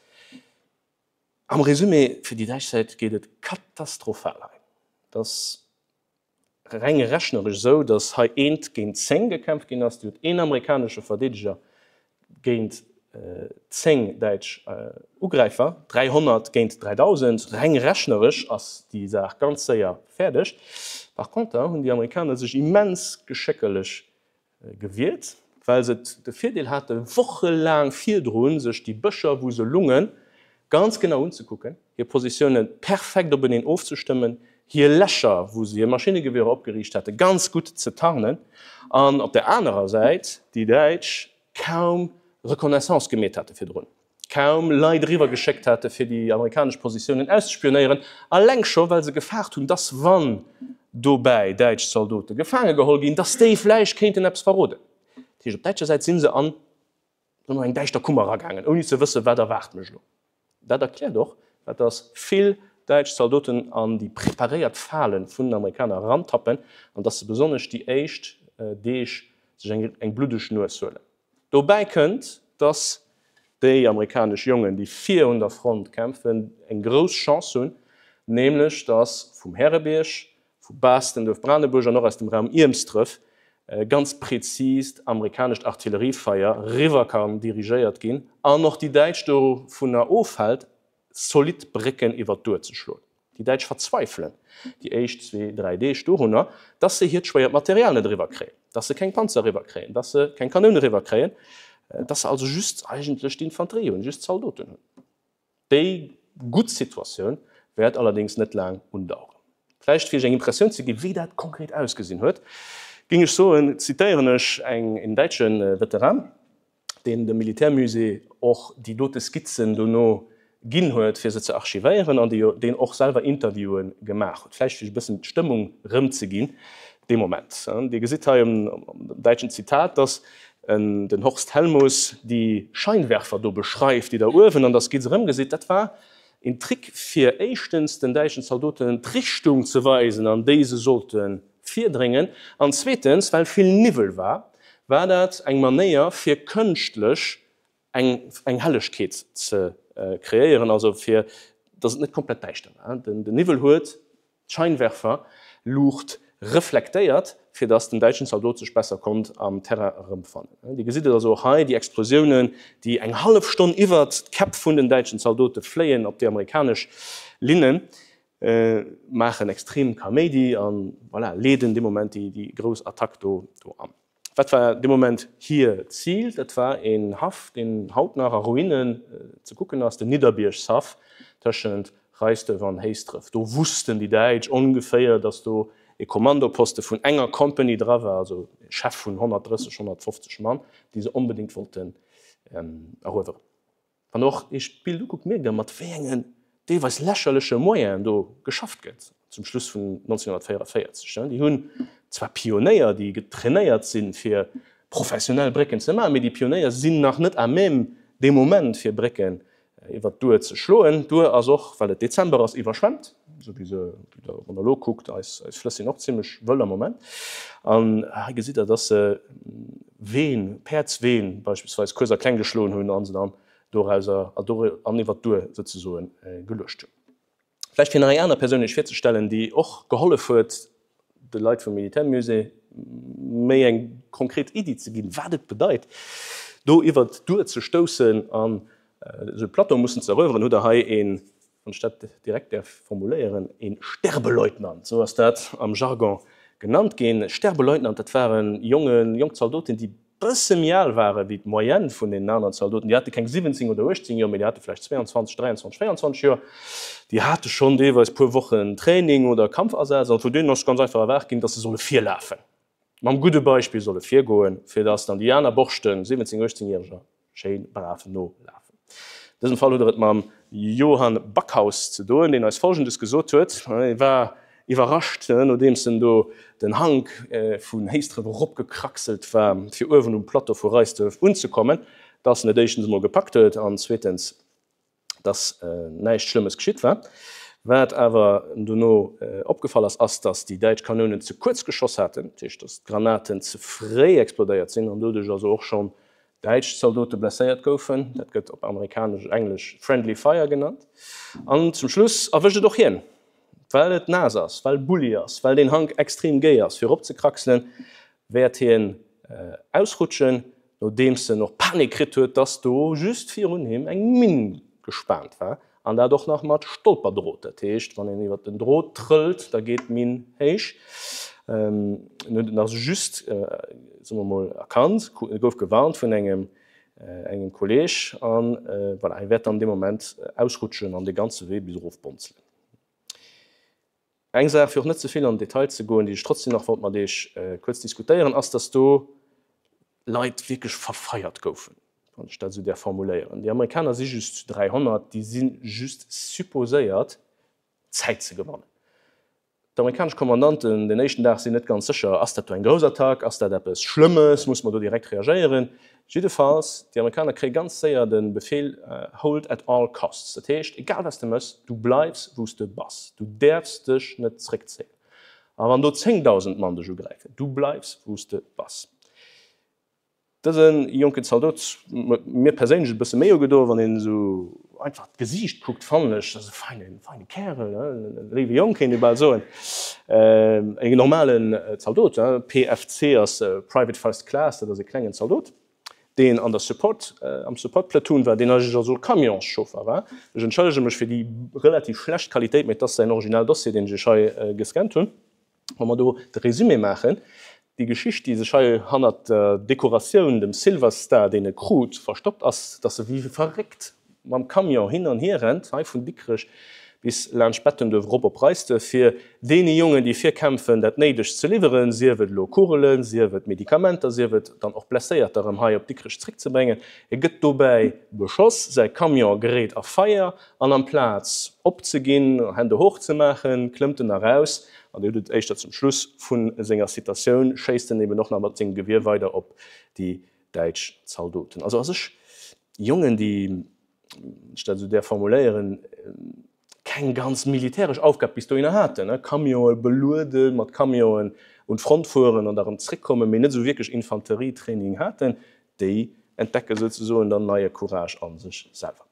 Am Résumé, fir déi däitsch Säit geet et katastrophal hei. Et ass reng rechneresch esou, datt hei eent géint 10 gekämpft ginn ass. Dir hutt een amerikanesche Verdeedeger géint 10 däitsch Ugräifer, 300 géint 3.000. Reng rechneresch ass déi Saach ganz séier fäerdeg. Par conter hunn déi Amerikaner sech immens geschéckerlech gewiert, well se de Virdeel haten, wochelaang virdru sech déi Bëscher, wou se lungen, ganz genau unzekucken, hir Positioune perfekt openeen ofzestëmmen, hir Lächer, wou se hir Maschinnegewierer opgeriicht haten, ganz gutt ze tarnen, an op der anerer Säit déi Däitsch kaum Reconnaissance gemeet hate virdrun. kaum Leit eriwwer geschéckt hate fir déi amerikanesch Positiounen auszespionéieren, alleng scho well se gefaart hunn, dass wann dobäi däitsch Zaldote gefaange geholl ginn, dass déi vläicht kéinten eppes verroden. Dat heescht, op däitscher Säit si se an, soe mer, eng däischter Kummer eragaangen, ouni ze wëssen, wat erwaart mech elo. Dat erkläert och, wat dass vill däitsch Zaldoten an déi preparéiert Fale vun den Amerikaner erantappen an dass se besonnesch déi éischt Deeg sech eng bluddeg Nues huelen. Dobäi kënnt, dass déi amerikanesch Jongen, déi vir un der Front kämpfen, eng grouss Chance hunn, nämlech dass vum Härebierg, vu Baastenduerf, Branebuerg an och aus dem Raum Iermsdref ganz präzist amerikanescht Artilleriefeier riwwer kann dirigéiert ginn an och déi Däitsch dovunner ofhält, zolidd Brécken iwwer d'Our ze schloen. Déi Däitsch verzweifelen déi éischt zwee, dräi Deeg dorunner, dass se hiert schwéiert Material net eriwwer kréien, dass se keng Panzer eriwwer kréien, dass se keng Kanoune eriwwer kréien, dass se also just eigentlech d'Infanterie hunn, just d'Zaldoten hunn. Déi gutt Situatioun wäert allerdéngs net laang undaueren. Vläicht fir Iech eng Impressioun ze ginn, wéi dat konkret ausgesinn huet, géing ech soen, zitéieren ech en däitsche Veteran, deen dem Militärmusée och déi dote Skizzen dono ginn huet, fir se ze archivéieren, an deen och selwer Interviewe gemaach huet, vläicht fir e bëssen d'Stëmmung rëmzeginn dee Moment. Dir gesitt hei am däitschen Zitat, dass den Horst Hellmuss déi Scheinwerfer do beschreift, déi Der uewen an der Skizz erëmgesitt. Dat war een Trick, fir éischtens den däitschen Zaldoten d'Richtung ze weisen, an déi se sollte virdréngen, an zweetens, well vill Niwwel war, war dat eng Manéier fir kënschtlech eng eng Hellegkeet ze kreéieren, also fir datt et net komplett däischter war. Den Niwwel huet d'Scheinwerferluucht reflektéiert, fir dass den däitschen Zaldot sech besser konnt am Terrain erëmfannen. Dir gesitt et also och hei, déi Explosiounen, déi eng hallef Stonn iwwert d'Käpp vun den däitschen Zaldote fléien op déi amerikanesch Linnen, maachen extrem Kaméidi an, voilà, leeden dee Moment déi grouss Attack do an. Wat war dee Moment hir Zil? Dat war een Haff, deen haut nach a Ruinen ze kucken ass, den Nidderbiergshaff tëschent Reisduerf an Héisdref. Do wussten déi Däitsch ongeféier, datt do ee Kommandoposte vun enger Company dra war, also e Chef vun 130, 150 Mann, déi se onbedéngt wollten erueweren. Wann der och iech d'Bild ukuckt, mierkt der, mat wéi engen deelweis lächerleche Moyenen do geschafft gëtt zum Schluss vun 1944. Déi hunn zwar Pionéier, déi getrainéiert sinn, fir professionell Brécken ze maachen, mee déi Pionéier sinn nach net à même dee Moment, fir Brécken iwwert d'Our ze schloen. D'Our ass och, well et Dezember ass, iwwerschwemmt, esou wéi se, wéi der, wann der elo kuckt, eis Flëss sinn och zimlech wëll am Moment. An hei gesitt der, dass se Ween, Päerdsween beispillsweis kuerz a kleng geschloen hunn a se dann dorauser an iwwert d'Our souzesoe geluecht hunn. Vläicht fir nach eng aner Persoun Iech virzestellen, déi och gehollef huet, de Leit vum Militärmusée méi eng konkret Iddi ze ginn, wat et bedeit, do iwwert d'Our ze stoussen an esou e Plateau mussen ze erueweren, hutt Der hei een, wann ech dat direkt däerf formuléieren, e Sterbeleutnant, esou ass dat am Jargon genannt ginn. Sterbeleutnant, dat waren Jongen, jonk Zaldoten, déi bësse méi al ware wéi d'Moyenne vun deenen aneren Zaldoten. Déi hate keng 17 oder 18 Joer, mee déi hate vläicht 22, 23, 24 Joer. Déi hate schonn deelweis puer Wochen Training oder Kampfasaz an vun deenen ass ganz einfach erwaart ginn, dass se solle virlafen, mam gudde Beispill solle virgoen, fir dass dann déi aner Borschten, 17, 18 Järeger, Schéin brav nolafen. An dësem Fall huet er et mam Johann Backhaus ze doen, deen eis Folgendes gesot huet, Hie war iwwerrascht, nodeems en do den Hank vun Héisdref eropgekraxelt war, fir uewen um Plateau vu Reisduerf unzekommen, dass en et éischtens emol gepackt huet an zweetens, dass näischt Schlëmmes geschitt war. Wat awer dono opgefall ass, ass, dass déi däitsch Kanounen ze kuerz geschoss haten, dat heescht, dass d'Granaten ze fréi explodéiert sinn an doduerch also och schonn däitsch Zaldote blesséiert goufen. Dat gëtt op amerikanesch, englesch friendly fire genannt. An zum Schluss erwëscht et och hien, well et naass ass, well Bulli ass, well deen Hank extrem géi ass fir eropzekraxelen, wäert hien ausrutschen, nodeems en och Panik kritt huet, dass do just virun him eng Minn gespaant war, an dat och nach mat Stolperdrot. Dat heescht, wann een iwwer den Drot trëllt, da geet d'Minn héich. En huet et nach just, soe mer mol, erkannt, e gouf gewarnt vun engem engem Kolleeg, an voilà, hie wäert dann dee Moment ausrutschen an de ganze Wee bis erof bonzelen. Eng Saach, fir och net ze vill an den Detail ze goen, déi ech trotzdem nach wollt mat Iech kuerz diskutéieren, ass, dass do Leit wierklech verfeiert goufen, wann ech dat esou däerf formuléieren. Déi Amerikaner si just zu 300, déi si just supposéiert, Zäit ze gewannen. D'amerikanesch Kommandanten den éischten Dag sinn net ganz sécher, Ass dat do eng grouss Attack? Ass dat eppes Schlëmmes? Musse mer do direkt reagéieren? Jiddefalls, déi Amerikaner kréie ganz séier de Befeel, Hold at all costs. Dat heescht, egal wat s de méchs, du bleifs wou s de bass. Du däerfs dech net zréckzéien. A wann do 10.000 Mann dech ugräifen, du bleifs wou s de bass. Dëse jonken Zaldot huet mir perséinlech e bësse méi ugedo. Wann een esou einfach d'Gesiicht kuckt, fannen ech, dat ass e feine, feine Kärel, e léiwe Jong kéint ee bal soen. E normalen Zaldot, PFC ass Private First Class, dat ass e klengen Zaldot, deen an der Support, am Support Platoon war, deen eigentlech also Camionschauffer war. Ech entschëllege mech fir déi relativ schlecht Qualitéit, mee et ass säin original Dossier, deen ech iech hei gescannt hunn. Wa mer do de Résumé maachen, déi Geschicht, déi sech hei hannert der Dekoratioun, dem Silver Star, deen e krut, verstoppt, ass, dass e wéi verréckt mam Camion hin an hier rennt, hei vun Dikrech bis laanscht Bettenduerf erop op Reisduerf, fir deene Jongen, déi virkämpfen, dat Néidegst ze liwweren, sief et elo Kugelen, sief et Medikamenter, sief et dann och Blesséierter erëm hei op Dikrech zréckzebréngen. E gëtt dobäi beschoss, säi Camion geréit a Feier An amplaz opzeginn, Hände hoch ze maachen, klëmmt en eraus, an Dir hutt et éischter zum Schluss vu senger Citatioun, schéisst en eben och nach mat sengem Gewier weider op déi däitsch Zaldoten. Also a sech Jongen, déi, wann ech dat esou däerf formuléieren, keng ganz militäresch Aufgab bis dohinner haten, Camionë belueden, mat Camionen un d'Front fueren an da erëm zréckkommen, mee net esou wierklech Infanterietraining haten, déi entdecke souzesoen dann neie Courage a sech selwer.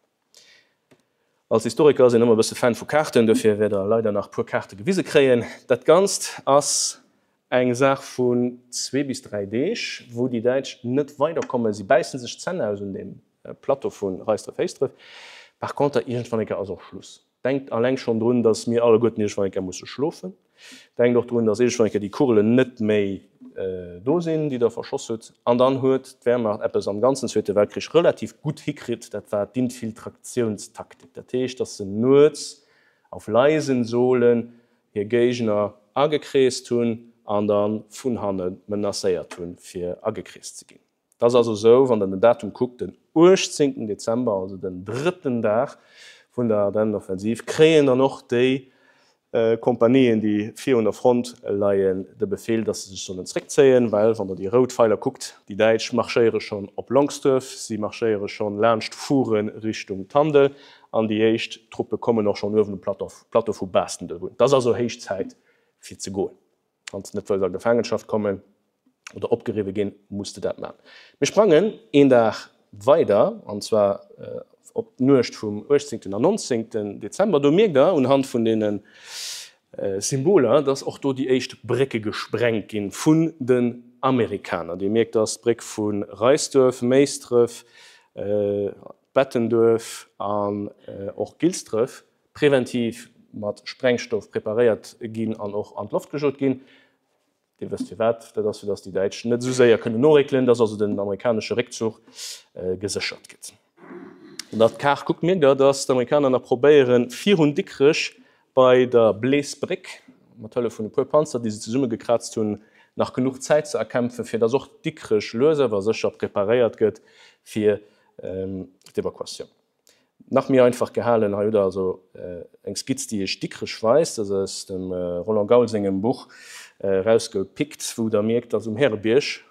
Als Historiker ass een ëmmer e bësse Fan vu Kaarten, dofir wäert der leider nach puer Kaarte gewise kréien. Dat Ganzt ass. eng Saach vun zwee bis 3 Deeg, wou déi Däitsch net weiderkommen. Si bäisse sech d'Zänn aus un deem Plateau vu Reisdref-Héisdref. Par conter, iergendwann eng Kéier ass och Schluss. Denkt alleng schonn drun, dass mir alleguerten iergendwann eng Kéier musse schlofen. Denkt och drun, dass iergendwann eng Kéier déi Kugelen net méi do sinn, déi Der verschoss hutt. An dann huet d'Wehrmacht eppes am ganzen Zweete Weltkrich relativ gutt hikritt, dat war d'Infiltraktiounstaktik. Dat heescht, dass se nuets auf leisen Sohlen hir Géigner agekreest hunn an da vun hanne menacéiert hunn, fir agekreest ze ginn. Et ass also esou, wann Der den Datum kuckt, den 18. Dezember, also den drëtten Dag vun der Ardennenoffensiv, kréien dann och déi Kompanien, déi virun der Front leien, de Befeel, dass se sech sollen zréckzéien, well, wann Der déi rout Feiler kuckt, déi Däitsch marschéiere schonn op Longsduerf, si marschéiere schonn laanscht Furen Richtung Tandel an déi éischt Truppe kommen och schonn uewen um Plateau vu Baastenduerf un. Et ass also héich Zäit fir ze goen. Wann s de net wëlls a Gefaangenschaft kommen oder opgeriwwe ginn, muss de dat man. Mir sprangen een Dag weider, an zwar op d'Nuecht vum 18. an 19. Dezember. Do mierkt der unhand vun deene Symboler, dass och do déi éischt Brécke gesprengt ginn vun den Amerikaner. Dir mierkt, dass d'Bréck vu Reisduerf, Méisdref, Bettenduerf an och Gilsdref präventiv mat Sprengstoff preparéiert ginn an och an d'Loft gejot ginn. Dir wësst firwat, dat ass fir datt déi Däitsch net esou séier kënnen noréckelen, datt also den amerikanesche Réckzuch geséchert gëtt. Wann der d'Kaart kuckt, mierkt der, datt d'Amerikaner nach probéieren, virun Dikrech bei der Bleesbréck, mat Hëllef vun e puer Panzer, déi se zesummegekraazt hunn, nach genuch Zäit ze erkämpfen, fir datt och Dikrech lues awer sécher preparéiert gëtt fir d'Evakuatioun. Nach méi einfach gehalen, hei hutt der also eng Skizz, déi iech Dikrech weist, dat ass aus dem Roland Gaul sengem Buch erausgepickt, wou der mierkt, dass um Härebierg,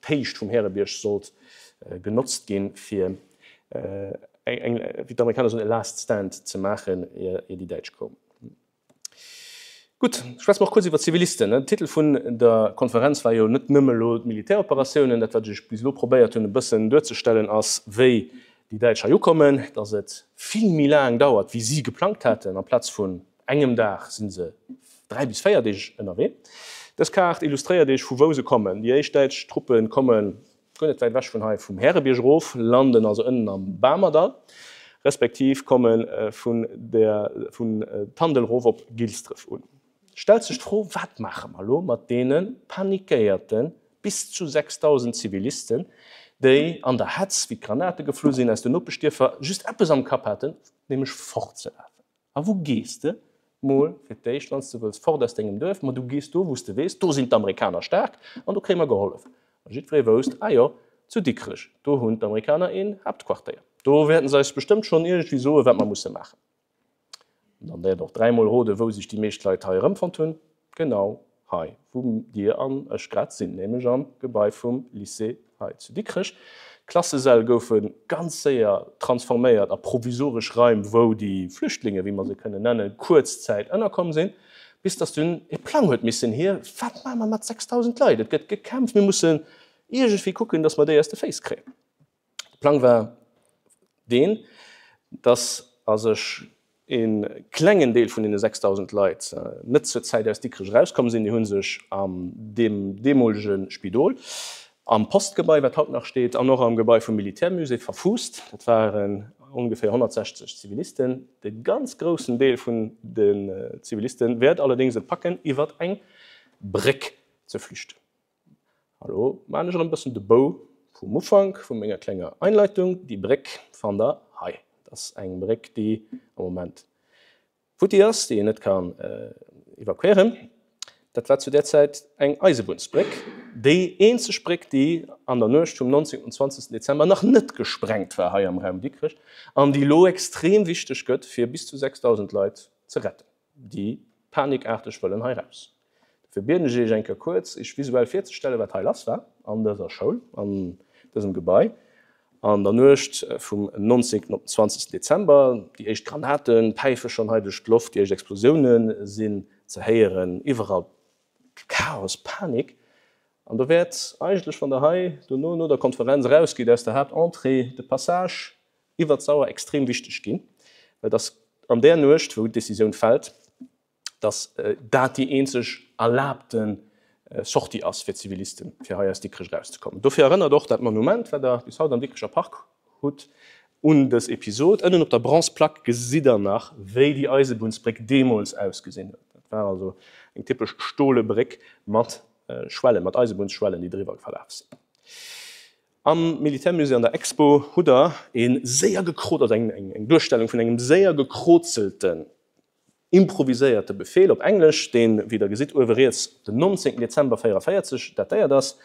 d'Héicht vum Härebierg sollt genotzt ginn, fir eng, wéi d'Amerikaner soen, e last stand ze maachen, ier déi Däitsch koumen. Gutt, schwätze mer och kuerz iwwer d'Zivilisten. Den Titel vun der Konferenz war jo net nëmme elo d'Militäroperatiounen. Dat, wat ech bis elo probéiert hunn e bëssen duerzestellen, ass, wéi déi Däitsch hei ukommen, datt et vill méi laang dauert, wéi si geplangt haten. Amplaz vun engem Dag si se 3 bis 4 Deeg ënnerwee. Dës Kaart illustréiert Iech, vu wou se kommen. Déi éischt däitsch Truppe kommen guer net wäit ewech vun hei vum Härebierg erof, landen also ënnen am Bamerdall, respektiv komme vun der vun Tandel erof op Gilsdref un. Stellt sech d'Fro, wat maache mer elo mat deene panikéierte bis zu 6.000 Zivilisten, déi an der Hetz, wéi d'Granate geflu sinn, aus den Nopeschdierfer just eppes am Kapp haten, nämlech fortzelafen. A wou gees de mol fir d'éischt, wann s de wëlls fort aus dengem Duerf? Ma du gees do, wou s de weess, do sinn d'Amerikaner staark an do kréie mer gehollef. A jiddweree wousst, ah jo, zu Dikrech, do hunn d'Amerikaner een Haaptquartéier. Do wäerten se eis bestëmmt schonn iergendwéi soen, wat mer musse maachen. An dann däerft och dräimol roden, wou sech déi meescht Leit hei erëmfonnt hunn. Genau hei, wou Dir an ech grad sinn, nämlech am Gebai vum Lycée hei zu Dikrech. D'Klassesäll goufe ganz séier transforméiert a provisoresch Raim, wou déi Flüchtlinge, wéi mer se kënnen nennen, kuerz Zäit ënnerkomm sinn, bis datt dunn e Plang huet missen hier, Wat maache mer mat 6.000 Leit? Et gëtt gekämpft, mir mussen iergendwéi kucken, datt mer déi aus de Féiss kréien. De Plang war deen, dass a sech e klengen Deel vun deene 6.000 Leit net zur Zäit aus Dikrech erauskomm sinn. Déi hu sech am deem deemolege Spidol, am Postgebai, wat haut nach steet, an och am Gebai vum Militärmusée verfuusst. Dat waren ongeféier 160 Zivilisten. De ganz groussen Deel vun den Ziviliste wäert allerdéngs et packen, iwwert eng Bréck ze flüchten. Elo maan ech erëm bëssen de Bou vum Ufank vu menger klenger Einleitung. Déi Bréck fannt der hei. Dat ass eng Bréck déi am Moment futti ass, déi een net kann evakuéieren. Dat war zu där Zäit eng Eisebunnsbréck, déi eenzeg Bréck déi an der Nuecht vum 19. op 20. Dezember nach net gesprengt war hei am Raum Dikrech an déi elo extrem wichteg gëtt fir bis zu 6.000 Leit ze retten. déi panikaarteg wëllen hei raus. Dofir bieden ech Iech eng Kéier kuerz, Iech visuell virzestellen, wat hei lass war an dëser Schoul, an dësem Gebai an der Nuecht vum 19. op den 20. Dezember. Déi éischt Granate päife schonn hei duerch d'Loft, déi éischt Explosioune sinn ze héieren, iwwerall Chaos, Panik. An do wäert eigentlech, wann Der hei dono no der Konferenz erausgitt aus der Haaptentrée, de Passage iwwert d'Sauer extrem wichteg ginn, well dass an där Nuecht, wou d'Decisioun fält, dass dat déi eenzeg erlaabte. Sortie ass fir d'Zivilisten, fir hei aus Dikrech erauszekommen. Dofir erënnert och dat Monument, wat Der bis haut am Dikrecher Park hutt, un dës Episod. Ënnen op der Bronze Plaque gesitt Der nach, wéi déi Eisebunnsbréck deemools ausgesinn huet. Dat war also eng typesch stole Bréck mat Schwellen, mat Eisebunnsschwellen, déi driwwer verlaf sinn. Am Militärmusée an der Expo hutt Der e séier gekrot, also eng Duerstellung vun engem séier gekrozelten improviséierte Befeel op Englesch, deen, wéi Der gesitt, uewe riets op den 19 Dezember 44 datéiert ass,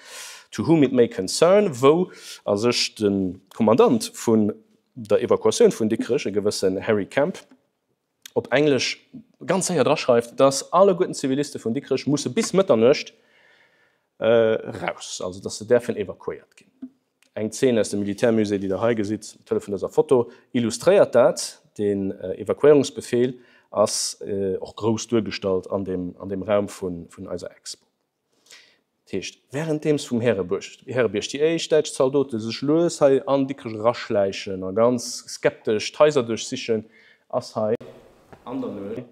To whom it may concern, wou a sech de Kommandant vun der Evakuatioun vun Dikrech, e gewëssen Harry Kemp, op Englesch ganz séier draschreift, dass alleguerten d'Ziviliste vun Dikrech musse bis Mëtternuecht eraus, also dass se däerfen evakuéiert ginn. Eng Zeen aus dem Militärmusée, déi Der hei gesitt, mat Hëllef vun dëser Foto, illustréiert dat. Den Evakuéierungsbefeel ass och grouss duergestallt an deem Raum vun eiser Expo. Dat heescht, wärenddeems vum Härebuerg, Härebierg déi éischt däitsch Zaldote sech lues hei an Dikrech eraschläichen a ganz skeptesch d'Haiser duerchsichen, ass hei an der Nuecht,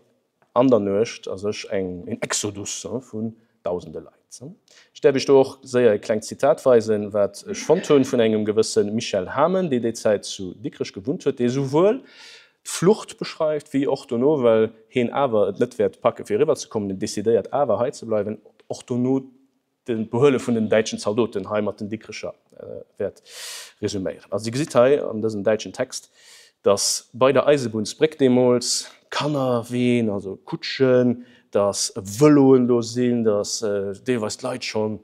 an der Nuecht a sech eng een Exodus vun dausende Leit. Ech däerf iech do och séier e klengt Zitat weisen, wat ech fonnt hunn vun engem gewësse Michel Hamen, dee déi Zäit zu Dikrech gewunnt huet, dee souwuel d'Flucht beschreift, wéi och dono, well heen awer et net wäert packe fir eriwwer ze kommen, en decidéiert awer hei ze bleiwen, och dono d'Behuele vun den däitschen Zaldoten hei mat den Dikrecher wäert resuméieren. Also Dir gesitt hei an dësem däitschen Text, datt bei der Eisebunnsbréck deemools Kannerween, also Kutschen, datt Vëloen do sinn, datt deelweis d'Leit schonn,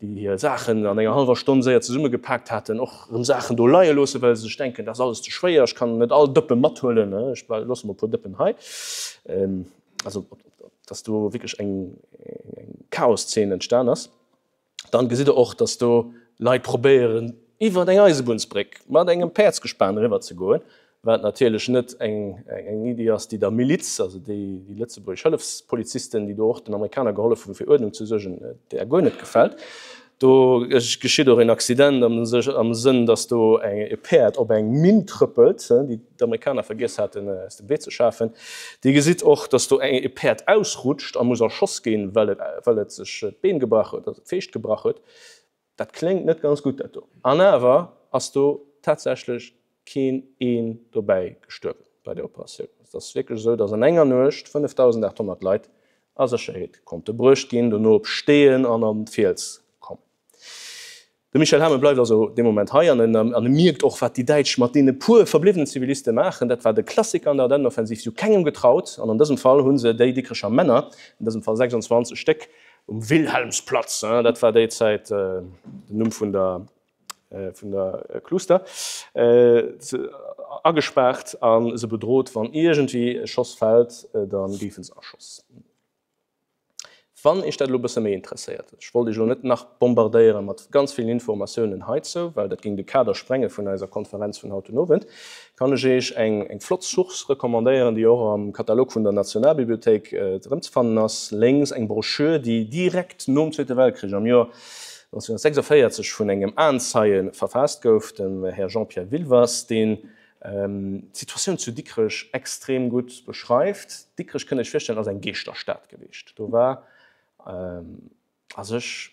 déi hir Saachen an enger hallwer Stonn séier zesummegepaakt haten, och erëm Saachen do leie loossen, well se sech denken, dat ass alles ze schwéier, ech kann net all Dëppe mathuelen, ech loosse mol e puer Dëppen hei. Also dass do wierklech eng Chaoszeen entstan ass. Dann gesitt Der och, dass do Leit probéieren, iwwer eng Eisebunnsbréck mat engem Päerdsgespan eriwwer ze goen, wat natierlech net eng Iddi ass, déi der Miliz, also déi lëtzebuergesch Hëllefspolizisten, déi do och den Amerikaner gehollef hunn, fir Uerdnung ze suergen, där guer net gefält. Do geschitt och een Accident am Sënn, dass do e Päerd op eng Minn trëppelt, déi d'Amerikaner vergiess haten aus dem Wee ze schafen. Dir gesitt och, dass do e Päerd ausrutscht a muss erschoss ginn, well et sech d'Been gebrach huet, also d'Feescht gebrach huet. Dat kléngt net ganz gutt, dat do. An awer ass do tatsächlech keen een dobäi gestuerwen bei där Operatioun. Et ass wierklech esou, dass an enger Nuecht 5.800 Leit a Sécherheet konnte bruecht ginn, dono op Steeën an an d'Fiels kommen. De Michel Hamen bleift also dee Moment hei an e mierkt och, wat déi Däitsch mat deene puer verbliwwenen Ziviliste maachen. Dat war de Klassiker an der Ardennenoffensiv, si hu kengem getraut an an dësem Fall hu se déi Dikrecher Männer, an dësem Fall 26 Stéck, um Wilhelmsplatz, dat war déi Zäit den Numm vun der vun der Kluster, agespaart a se bedrot, wann iergendwéi e Schoss fält, da géife se erschoss. Wann Iech dat elo e bësse méi interesséiert, ech wollt Iech elo net nach bombardéiere mat ganz villen Informatiounen heizou, well dat géing de Kader sprenge vun eiser Konferenz vun haut den Owend, kann ech Iech eng flott Source recommandéieren, déi och am Katalog vun der Nationalbibliothéik erëmzefannen ass, lénks eng Broschür, déi direkt nom Zweete Weltkrich am Joer 1946 vun engem Aenzeie verfaasst gouf, dem Här Jean-Pierre Wilwers, deen d'Situatioun zu Dikrech extrem gutt beschreift. Dikrech, kënnt Iech virstellen, ass eng Geeschterstad gewiescht. Do war a sech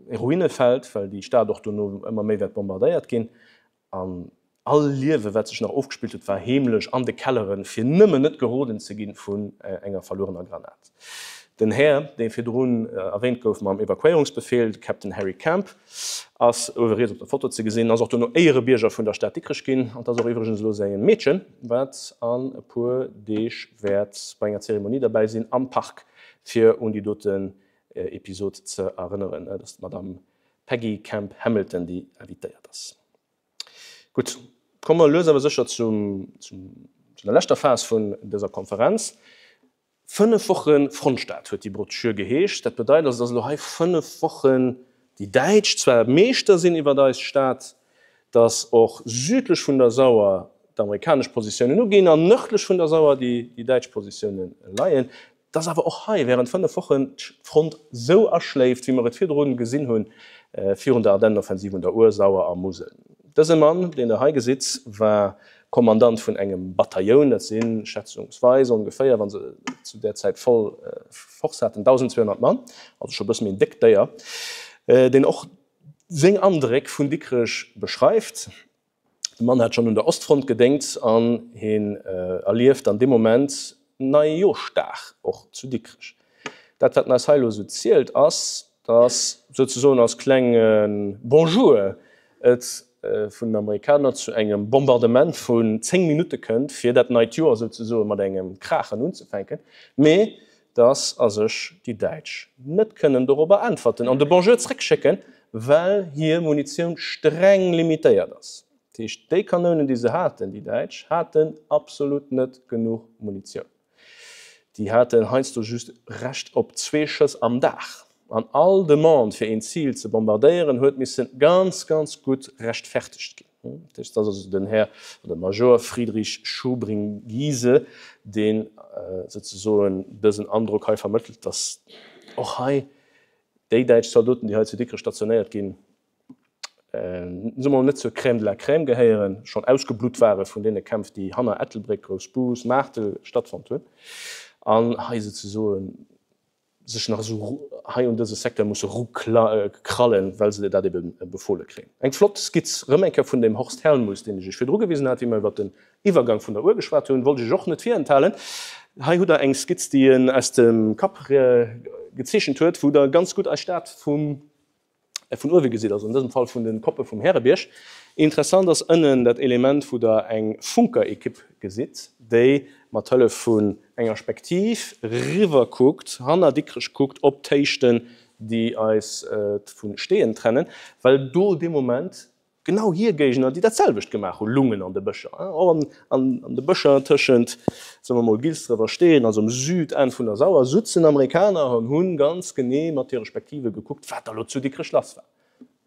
e Ruinefeld, well déi Stad och dono ëmmer méi wäert bombardéiert ginn. An all Liewe wat sech nach ofgespillt huet, war heemlech an de Kelleren, fir nëmmen net geroden ze gi vun enger verluerener Granat. Den Här, dee virdrun erwähnt gouf mam Evakuéierungsbefeel, de Captain Harry Camp, ass uewe riets op der Foto ze gesinn, ass och dono Éierebierger vun der Stad Dikrech ginn. An 't ass och iwwregens elo säi Meedchen, wat an e puer Deeg wäert bei enger Zeremonie derbäi sinn am Park, fir un déi doten Episod ze erënneren. Dat ass d'Madame Peggy Kemp Hamilton, déi invitéiert ass. Gutt, komme mer lues awer sécher zum, zu der leschter Phas vun dëser Konferenz. Fënnef Woche Frontstad huet déi Broschür geheescht. Dat bedeit also, dass elo hei fënnef Wochen déi Däitsch zwar Meeschter sinn iwwert eis Stad, dass och südlech vun der Sauer d'amerikanesch Positiounen uginn an nërdlech vun der Sauer déi däitsch Positioune leien. Dass awer och hei während 5 Wochen d'Front sou aschléift, wéi mer et virdrun gesinn hunn, virun der Ardennenoffensiv un der Our, Sauer a Musel. Dëse Mann, deen Der hei gesitt, war Kommandant vun engem Batailloun, dat si schätzungsweis ongeféier, wa se. zu där Zäit voll Force haten, 1.200 Mann, also scho e bësse méi en déckt Déier, deen och seng Andréck vun Dikrech beschreift. De Mann hat schonn un der Ostfront gedéngt an hien erlieft dann dee Moment Neijooschdag och zu Dikrech. Dat wat en eis hei elo esou zielt ass, dass souzesoen als klenge Bonjour et vun den Amerikaner zu engem Bombardement vun 10 Minutte kënnt, fir dat neit Joer souzesoe mat engem Kraachen unzefänken, mee dass a sech déi Däitsch net kënnen dorobber äntwerten an de Bonjour zréckschécken, well hir Munitioun streng limitéiert ass. Dat heescht, déi Kanounen, déi se haten, déi Däitsch, haten absolut net genuch Munitioun. Déi haten heiansdo just Recht op zwee Schëss am Dag. An all Demande, fir een Zil ze bombardéieren, huet misse ganz, ganz gutt rechtfertegt ginn. Dat heescht, dat ass also den Här oder Major Friedrich Schubring-Giese, deen souzesoen dësen Androck hei vermëttelt, datt och hei déi däitsch Zaldoten, déi hei zu Dikrech stationéiert ginn, soe mer mol, net zur Crème de la Crème gehéieren, schonn ausgeblutt ware vun deene Kämpf, déi hanner Ettelbréck, Groussbus, Maartel stattfonnt hunn, an hei souzesoen sech nach esou hei un dëse Secteur musse rukrallen, well se dat ebe befole kréien. Eng flott Skizz rëm eng Kéier vun dem Horst Hellmuth, deen ech Iech virdru gewisen hat, wéi mer iwwert den Iwwergang vun der Our geschwat hunn, wollt ech Iech och net virenthalen. Hei hutt Der eng Skizz, déi en aus dem Kapp gezeechent huet, wou Der ganz gutt eis Stad vum vun uewe gesitt, also an dësem Fall vun de Koppe vum Härebierg. Interessant ass ënnen dat Element, wou Der eng Funkerekipp gesitt, déi mat Hëllef vun enger Spektiv riwwer kuckt, hanner Dikrech kuckt op d'Héichten, déi eis vu Steeën trennen, well do dee Moment Genau hir Géigner, déi dat selwecht gemaach hu lungen an de Bëscher, och an de Bëscher tëschent, soe mer mol, Gilsdref a Steen, also um Südenn vun der Sauer, sutzen Amerikaner an hu ganz genee mat hire Spektive gekuckt, wat da lo zu Dikrech lass war.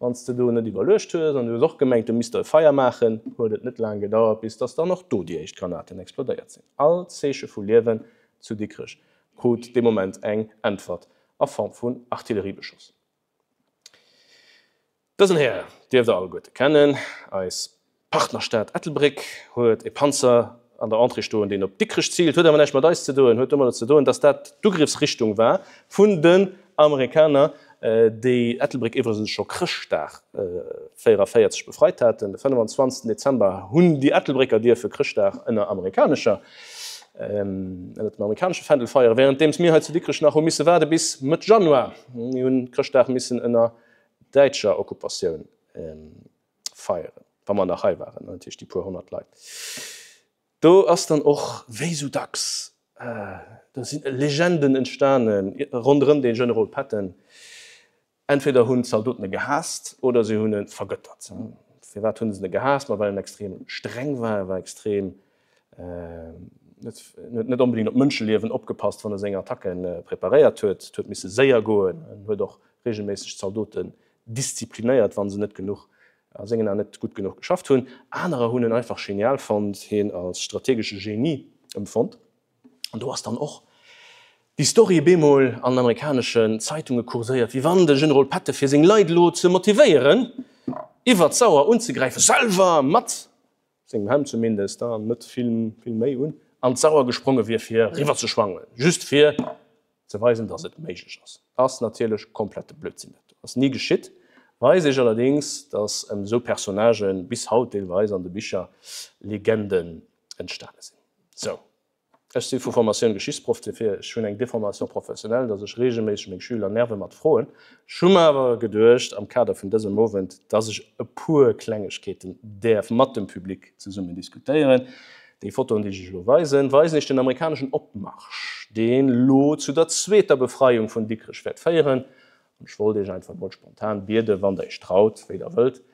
Wann s de do net iwwerluecht hues an du hues och gemengt, du misst der e Feier maachen, huet et net laang gedauert, bis dass dann och do déi éischt Granaten explodéiert sinn. All Zeeche vu Liewen zu Dikrech krut dee Moment eng Äntwert a Form vun Artilleriebeschoss. Dësen Här dierft der alleguerte kennen. Eis Partnerstad Ettelbréck huet e Panzer an der Entrée stoen, deen op Dikrech ziilt. Huet awer näischt mat eis ze doen, huet domadder ze doen, dass dat d'Ugriffsrichtung war vun den Amerikaner, déi Ettelbréck iwwregens scho Chrëschtdag 44 befreit haten. De 25 Dezember hunn déi Ettelbrécker dierfe Chrëschtdag ënner amerikanescher, ënner dem amerikanesche Fändel feieren, wärenddeems mir hei zu Dikrech nach hu misse waarde bis Mëtt Januar. Mir hunn Chrëschtdag missen ënner däitscher Okkupatioun feieren, wa mer nach hei waren, natierlech déi puer 100 Leit. Do ass dann och, wéi esou dacks, do si Legenden entstane ronderëm dee Generol Patton. Entweder hunn d'Zaldoten e gehaasst oder si hunn e vergëttert. Firwat hunn se e gehaasst? Ma well en extrem streng war, e war extrem En huet net onbedéngt op d'Mënscheliewen opgepasst, wann e seng Attacke preparéiert huet. Et huet misse séier goen. En huet och reegelméisseg d'Zaldoten disziplinéiert, wa se net genuch, a sengen Aen net gutt genuch geschafft hunn. Anerer hunn en einfach genial fonnt, hien als strategesche Genie empfonnt. An do ass dann och déi Story bemol an amerikaneschen Zeitunge kurséiert, wéi wann de Generol Patton, fir seng Leit elo ze motivéieren, iwwer d'Sauer unzegräifen, selwer mat sengem Hemd zumindest, an net vill vill méi un, an d'Sauer gespronge wier fir riwwer ze schwangen, just fir ze weisen dass et méiglech ass. Ass natierlech komplette Blödsinn, dat do ass ni geschitt. Weist iech allerdings dass ëm esou Personnagen bis haut deelweis an de Bicher Legenden entstane sinn. Sou. Ech si vu Formatioun Geschichtsproff, dofir ech hunn eng Déformation professionnelle, dass ech regelméisseg meng Schüler nerve mat Froen. Ech hu mer awer geduecht am Kader vun dësem Owend, dass ech e puer Klengegkeeten däerf mat dem Public zesummen diskutéieren. Déi Fotoen, déi ech Iech elo weisen, weisen Iech den amerikaneschen Opmarsch, deen elo zu der zweeter Befreiung vun Dikrech wäert féieren. An ech wollt Iech einfach mol spontan bieden, wann Der Iech traut, wéi Der wëllt,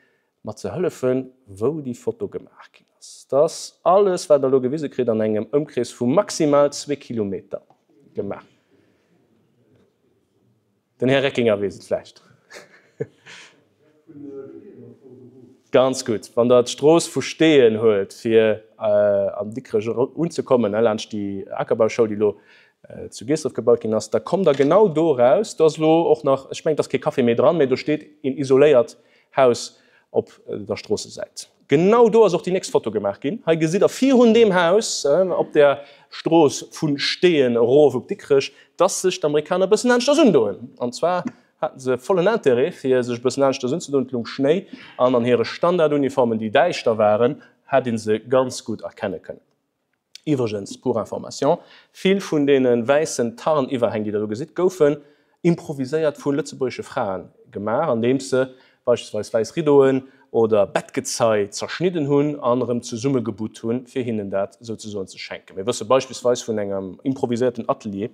mer ze hëllefen, wou déi Foto gemaach ginn ass. Et ass alles, wat Der elo gewise kritt, an engem Ëmkrees vu maximal zwee Kilometer gemaach. Den Här Reckinger weess et vläicht. Ganz gutt. Wann Der d'Strooss vu Steeën huelt, fir an Dikrech unzekommen, laanscht déi Akerbauschoul, déi elo zu Geesdref gebaut ginn ass, da kommt Der genau do eraus. Do ass elo och nach, ech mengen, et ass kee Café méi dran, mä do steet een isoléiert Haus op der Stroossesäit. Genau do ass och déi nächst Foto gemaach ginn. Hei gesitt der virun deem Haus op der Strooss vu Steeën erof op Dikrech, dass sech d'Amerikaner e bëssen aneschters undoen. An zwar haten se vollen Interêt, fir sech e bëssen aneschters unzedoen. Et lung Schnéi an an hire Standarduniformen, déi däischter waren, hätt ee se ganz gutt erkenne kënnen. Iwwregens, pour information, vill vun deene wäissen Tarniwwerhäng, déi Der do gesitt, goufen improviséiert vu lëtzebuergesche Frae gemaach, andeems se beispillsweis wäiss Riddoen oder Bettgezei zerschnidden hunn an erëm zesummegebutt hunn, fir hinnen dat souzesoen ze schenken. Mir wësse beispillsweis vun engem improviséierten Atelier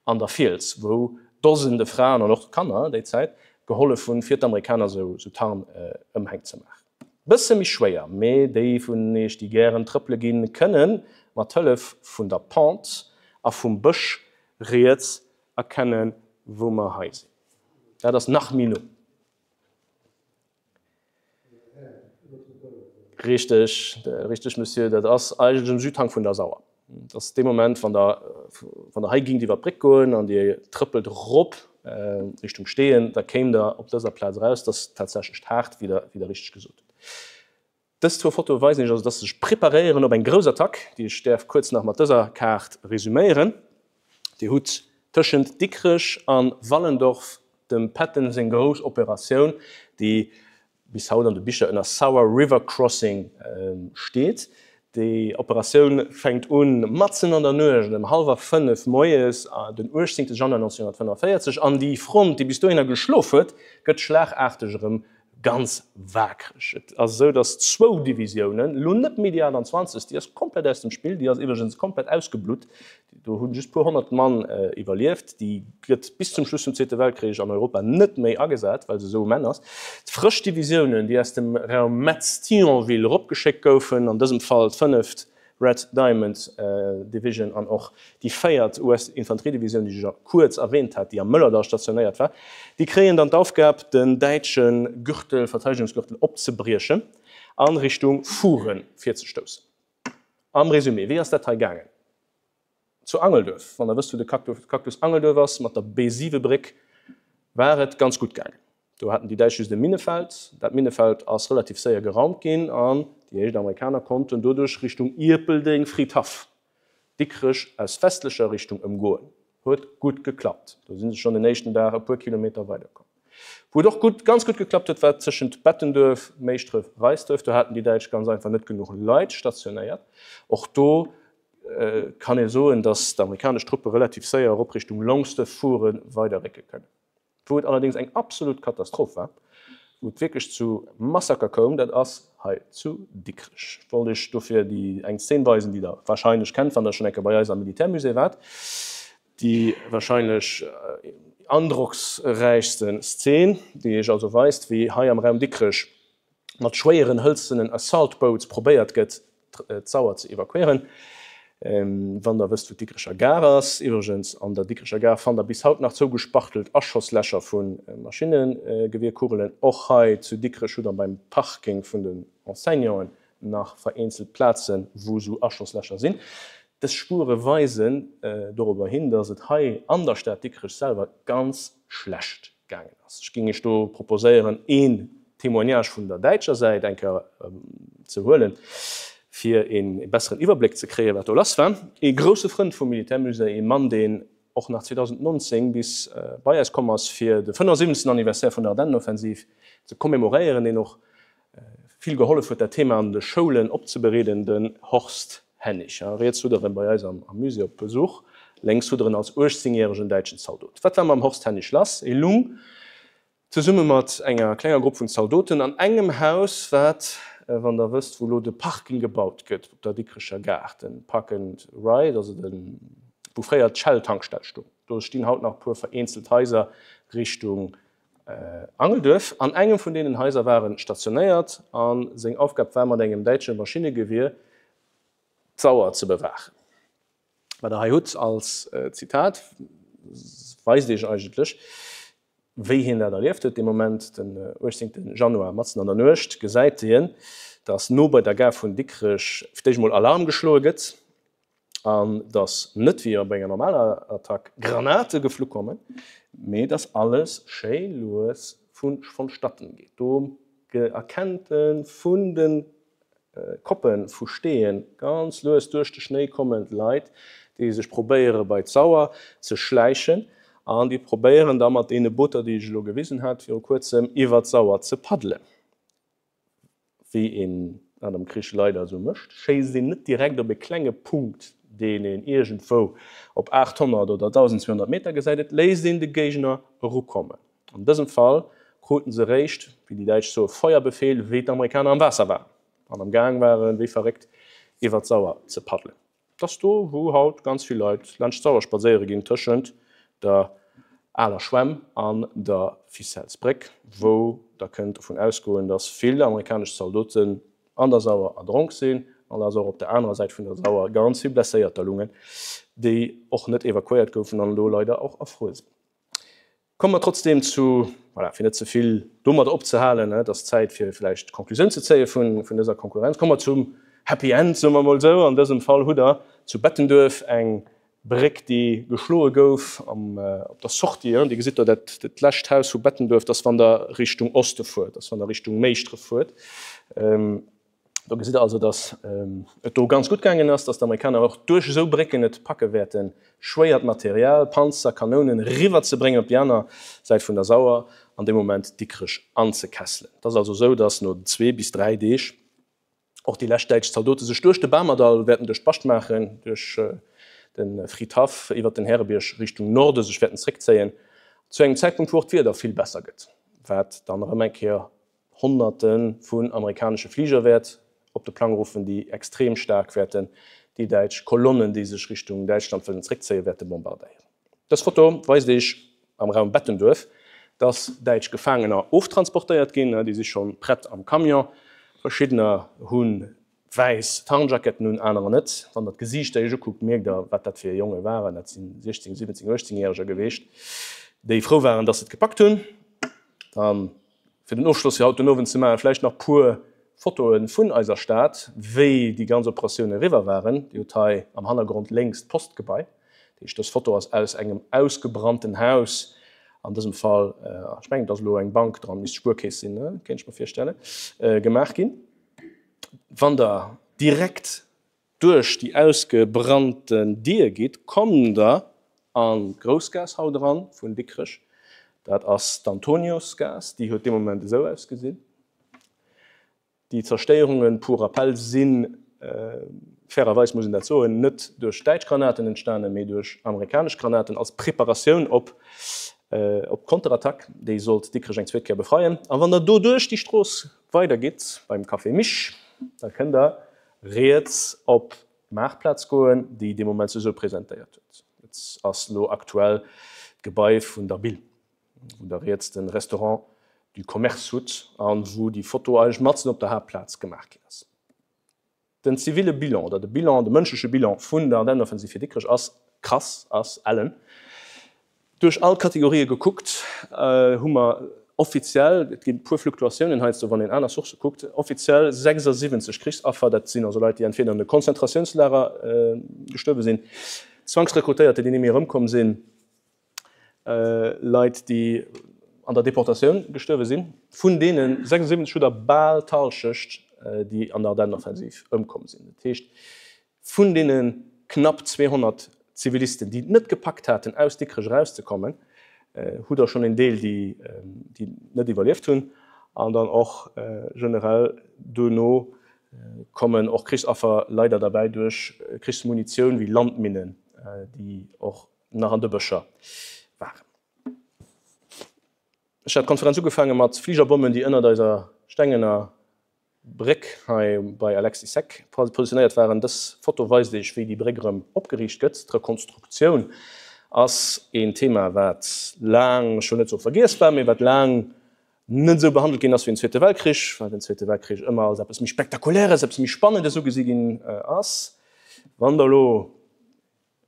an der Fiels, wou Dosende Fraen an och Kanner déi Zäit gehollef hunn, fir d'Amerikaner esou Tarnëmhäng ze maachen. Bësse méi schwéier, mee déi vun iech déi gären trëppele ginn, kënne mat Hëllef vun der Pente a vum Bësch riets erkennen, wou mer hei sinn. Dat ass nach méi no. Richteg, richteg Monsieur, dat ass eigentlech um Südhank vun der Sauer. Et ass dee Moment, wann der, wann der hei gingt iwwer d'Bréck goen an Dir trëppelt erop Richtung Steeën, da kéimt Der op dëser Plaz eraus. Dat ass tatsächlech d'Haart, wéi Der, wéi Der richteg gesot hutt. Dës zwou Fotoe weisen Iech also, dass se sech preparéieren op eng grouss Attack, déi ech däerf kuerz nach mat dëser Kaart resüméieren. Dir hutt tëschent Dikrech a Wallendorf dem Patton seng grouss Operatioun, déi bis haut an de Bicher ënner Sauer River Crossing steet. Déi Operatioun fänkt un matzen an der Nuecht, ëm hallwer 5 moies den 18 Januar 1945, an déi Front, déi bis dohinner geschlof huet, gëtt schlagaarteg erëm ganz waakreg. Et ass esou, datt zwou Divisiounen, elo net méi déi 28, déi ass komplett aus dem Spill, déi ass iwwregens komplett ausgeblutt, Do hunn just puer 100 Mann iwwerlieft. Déi gëtt bis zum Schluss vum Zweete Weltkrich an Europa net méi agesat, well se esou um Enn ass. D'frësch Divisiounen, déi aus dem Raum Metz-Thionville eropgeschéckt goufen, an dësem Fall d'fënneft Red Diamond Division an och déi véiert US-Infanteriedivisioun, déi ech jo kuerz erwähnt hat, déi am Mëllerdall stationéiert war, déi kréien dann d'Aufgab, den däitsche Gürtel, Verteidegungsgürtel opzebriechen a Richtung Furen virzestoussen. Am Résumé, wéi ass dat hei gaangen? Zu Angelduerf, wann der wësst wou de Cactus Angelduerf ass, mat der B7 Bréck, war et ganz gutt gaangen. Do haten déi Däitsch just e Minnefeld. Dat Minnefeld ass relativ séier geraumt ginn an déi éischt Amerikaner konnten doduerch Richtung Ierpeldeng, Fridhaff, Dikrech aus westlecher Richtung ëmgoen. Huet gutt geklappt. Do si se schonn den éischten Dag e puer Kilometer weiderkomm. Wou et och gutt, ganz gutt geklappt huet, war tëschent Bettenduerf, Méischdref, Reisduerf. Do haten déi Däitsch ganz einfach net genuch Leit stationéiert. Och do kann ee soen, datt d'amerikanesch Truppe relativ séier erop Richtung Longsduerf fuere weiderrécke kënnen. Wou et allerdéngs eng absolut Katastroph war, wou et wierklech zu Massaker koum, dat ass hei zu Dikrech. Ech wollt Iech dofir déi eng Szen weisen, déi Der warscheinlech kennt, wann Der schonn eng Kéier bei eis am Militärmusée waart. Déi warscheinlech androcksräichste Szen, déi Iech also weist, wéi hei am Raum Dikrech mat schwéieren hëlzenen Assault Boats probéiert gëtt, d'Sauer ze evakuéieren. Wann Der wësst, wou d'Dikrecher Gare ass, iwwregens, an der Dikrecher Gare fannt Der bis haut nach zougespachtelt Aschosslächer vu Maschinnegewierkugelen. Och hei zu Dikrech hutt Der beim Parking vun den Enseignanten nach vereenzelt Plazen, wou esou Aschosslächer sinn. Dës Spuere weisen dorobber hin, dass et hei an der Stad Dikrech selwer ganz schlecht gaangen ass. Ech géing Iech do proposéieren, een Témoignage vun der däitscher Säit eng Kéier ze huelen, fir ee besseren Iwwerbléck ze kréien, wat do lass war. Ee grousse Frënd vum Militärmusée, ee Mann, deen och nach 2019 bis bei eis komm ass, fir de 75. Anniversaire vun der Ardennenoffensiv ze commémoréieren, deen och vill gehollef huet, dat Thema an de Schoulen opzebereeden, den Horst Hennig. Riets hutt Der en bei eis am Musée op Besuch, lénks hutt Der en als 18 järegen däitschen Zaldot. Wat war mam Horst Hennig lass? E lung zesumme mat enger klenger Grupp vun Zaldoten an engem Haus, wat, wann Der wësst, wou elo de Parking gebaut gëtt op der Dikrecher Gare, de Park and Ride, also de wou fréier d'Shell-Tankstell stung. Do stinn haut nach e puer vereenzelt Haiser Richtung Angelduerf. An engem vun deenen Haiser war en stationéiert a seng Aufgab war, mat engem däitsche Maschinnegewier d'Sauer ze bewaachen. Wat der hei hutt als Zitat, weist iech eigentlech, wéi hien dat erlieft huet. Dee Moment, den 18 Januar, matzen an der Nuecht, gesäit hien, datt no bei der Gare vun Dikrech fir d'éischt emol Alarm geschloe gëtt. An dass net wéi op enger normaler Attack Granate geflu kommen, mee dass alles schéi lues vonstatten geet. Do erkennt e vun den. Koppe vu Steen ganz lues duerch de Schnéi kommend Leit, déi sech probéiere bei d'Sauer ze schläichen an déi probéieren da mat deene Booter, déi ech elo gewisen hat viru kuerzem, iwwer d'Sauer ze paddelen. Wéi een dat am Krich leider esou mécht, schéisst een net direkt op e klenge Punkt, deen een iergendwou op 800 oder 1.200 Meter gesäit, et léisst een de Géigner erukommen. An dësem Fall kruten se eréischt, wéi déi Däitsch soe, Feuerbefehl, wéi d'Amerikaner am Waasser waren an am Gaang waren, wéi verréckt iwwer d'Sauer ze paddelen. Et ass do, wou haut ganz vill Leit laanscht d'Sauer spadséiere ginn, tëschent der aler Schwämm an der Ficellesbréck, wou Der kënnt dovun ausgoen, dass vill amerikanesch Zaldoten an der Sauer erdronk sinn an dass och op der anerer Säit vun der Sauer ganz vill Blesséierter lungen, déi och net evakuéiert goufen an elo leider och erfruer sinn. Komme mer trotzdeem zu, voilà, fir net ze vill domadder opzehalen, et ass Zäit fir vläicht d'Konklusioun ze zéie vun dëser Konkurrenz, komme mer zum Happy End, soe mer emol esou. An dësem Fall hutt Der zu Bettenduerf eng Bréck, déi geschloe gouf am, op der Sortie. Dir gesitt do dat, dat lescht Haus vu Bettenduerf, dat ass wann Der Richtung Oste fuert, dat ass wann Der Richtung Méischtref fuert. Do gesitt Der also, datt et do ganz gutt gaangen ass, datt d'Amerikaner och duerch esou Brécken et packe wäerten, schwéiert Material, Panzer, Kanounen, eriwwerzebréngen op déi aner Säit vun der Sauer an dee Moment Dikrech anzekesselen. Et ass also esou, datt no zwee bis dräi Deeg och déi lescht däitsch Zaldote sech duerch de Bamerdall wäerten duerch d'Bascht maachen, duerch de Fridhaff, iwwert den Härebierg Richtung Norde sech wäerten zréckzéien, zu engem Zäitpunkt, wou och d'Wieder vill besser gëtt, wat dann erëm eng Kéier Honnerte vun amerikanesche Fliger wäert op de Plang ruffen, déi extrem staark wäerten déi däitsch Kolonnen, déi sech Richtung Däitschland wëllen zréckzéien, wäerte bombardéieren. Dës Foto weist Iech am Raum Bettenduerf, dass däitsch Gefaangener oftransportéiert ginn. Déi si scho prett am Camion. Verschiddener hu wäiss Tarnjacketten un, anerer net. Wann der d'Gesiichter Iech ukuckt, mierkt der, wat dat fir Jonge waren. Dat si 16, 17, 18 Järeger geweecht, déi frou waren, dass se et gepackt hunn. Dann Fir den Ofschloss fir haut den Owend ze maachen, vläicht nach puer Fotoe vun eiser Stad, wéi déi ganz Operatioun eriwwer waren. Dir hutt hei am Hannergrond lénks d'Postgebai. Dat heescht, dës Foto ass aus engem ausgebrannten Haus, an dësem Fall, ech mengen, et ass elo eng Bank dran, misst d'Spuerkeess sinn, kéint ech mer virstellen, gemaach ginn. Wann Der direkt Duerch déi ausgebrannten Dier gitt, kommt der an d'Groussgaass haut eran vun Dikrech. Dat ass d'Antoniusgaass, déi huet dee Moment esou ausgesinn. Déi Zerstéierungen, pour rappel, sinn, fairerweis muss een dat soen, net duerch däitsch Granaten entstanen, mee duerch amerikanesch Granaten als Preparatioun op d'Konterattack, déi sollt Dikrech eng zweet Kéier befreien. A wann der doduerch déi Strooss weidergitt, beim Café Misch, da kënnt der riets op d'Maartplaz goen, déi dee Moment sech esou presentéiert huet. Et ass elo aktuell d'Gebai vun der Bille, wou Der riets de Restaurant du Commerce hutt a wou déi Foto eigentlech matzen op der Haaptplaz gemaach ginn ass. Den ziville Bilan oder de Bilan, de mënschleche Bilan vun der Ardennenoffensiv fir Dikrech ass krass, ass ellen. Duerch all Kategorië gekuckt hu mer offiziell, et ginn e puer Fluktuatiounen heiansdo wann een aner Sourcë kuckt, offiziell 76 Krichsaffer, dat sinn also Leit déi entweder an de Konzentratiounslager gestuerwe sinn, Zwangsrekrutéierter déi ni méi erëmkomm sinn, Leit déi an der Deportatioun gestuerwe sinn. Vun deene 76 hutt der bal d'Hallschecht déi an der Ardennenoffensiv ëmkomm sinn. Dat heescht, Vun deene knapp 200 Zivilisten, déi et net gepackt haten, aus Dikrech erauszekommen, hutt Der schonn en Deel, déi net iwwerlieft hunn. An dann och generell duerno kommen och Krichsaffer leider derbäi duerch Krichsmunitioun wéi Landminnen, déi och nach an de Bëscher waren. Ech hat d'Konferenz ugefaange mat Fligerbommen, déi ënnert eiser stengener Bréck hei bei Alexis Seck positionéiert waren. Dës Foto weist Iech, wéi déi Bréck erëm opgeriicht gëtt. D'Rekonstruktioun ass een Thema, wat laang, ech wëll net soe vergiess war, mee wat laang net esou behandelt ginn ass wéi den Zweete Weltkrich, well den Zweete Weltkrich ëmmer als eppes méi Spektakuläres, eppes méi Spannendes ugesi ginn ass. Wann Der elo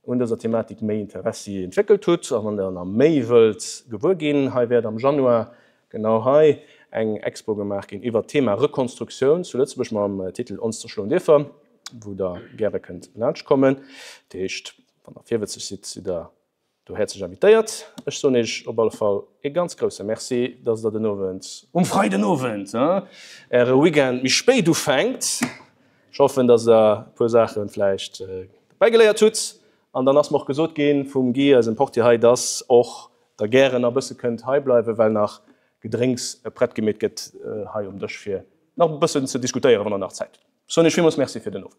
un dëser Thematik méi Interessi entwéckelt hutt a wann der nach méi wëllt gewuer ginn, hei wäert am Januar genau hei eng Expo gemaach ginn iwwert d'Thema Rekonstruktioun zu Lëtzebuerg mam Titel Ons zerschloen Dierfer, wou der gäre kënnt laanscht kommen. Dat heescht, wann der virwëtzeg sidd, sidd der do häerzlech invitéiert. Ech soen iech op alle Fall ee ganz grousse Merci, dass der den Owend, um Freidenowend, äre Weekend méi spéit ufänkt. Ech hoffen, dass Der e puer Saache vläicht bäigeléiert hutt. An dann ass mer och gesot gi vum Guy, eisem Portier hei, dass och Der gären nach e bësse kënnt heibleiwen, well nach Gedrénks prett gemeet gëtt hei um Dësch, fir nach e bëssen ze diskutéieren, wann Der nach Zäit hutt. Ech soen Iech villmools Merci fir den Owend.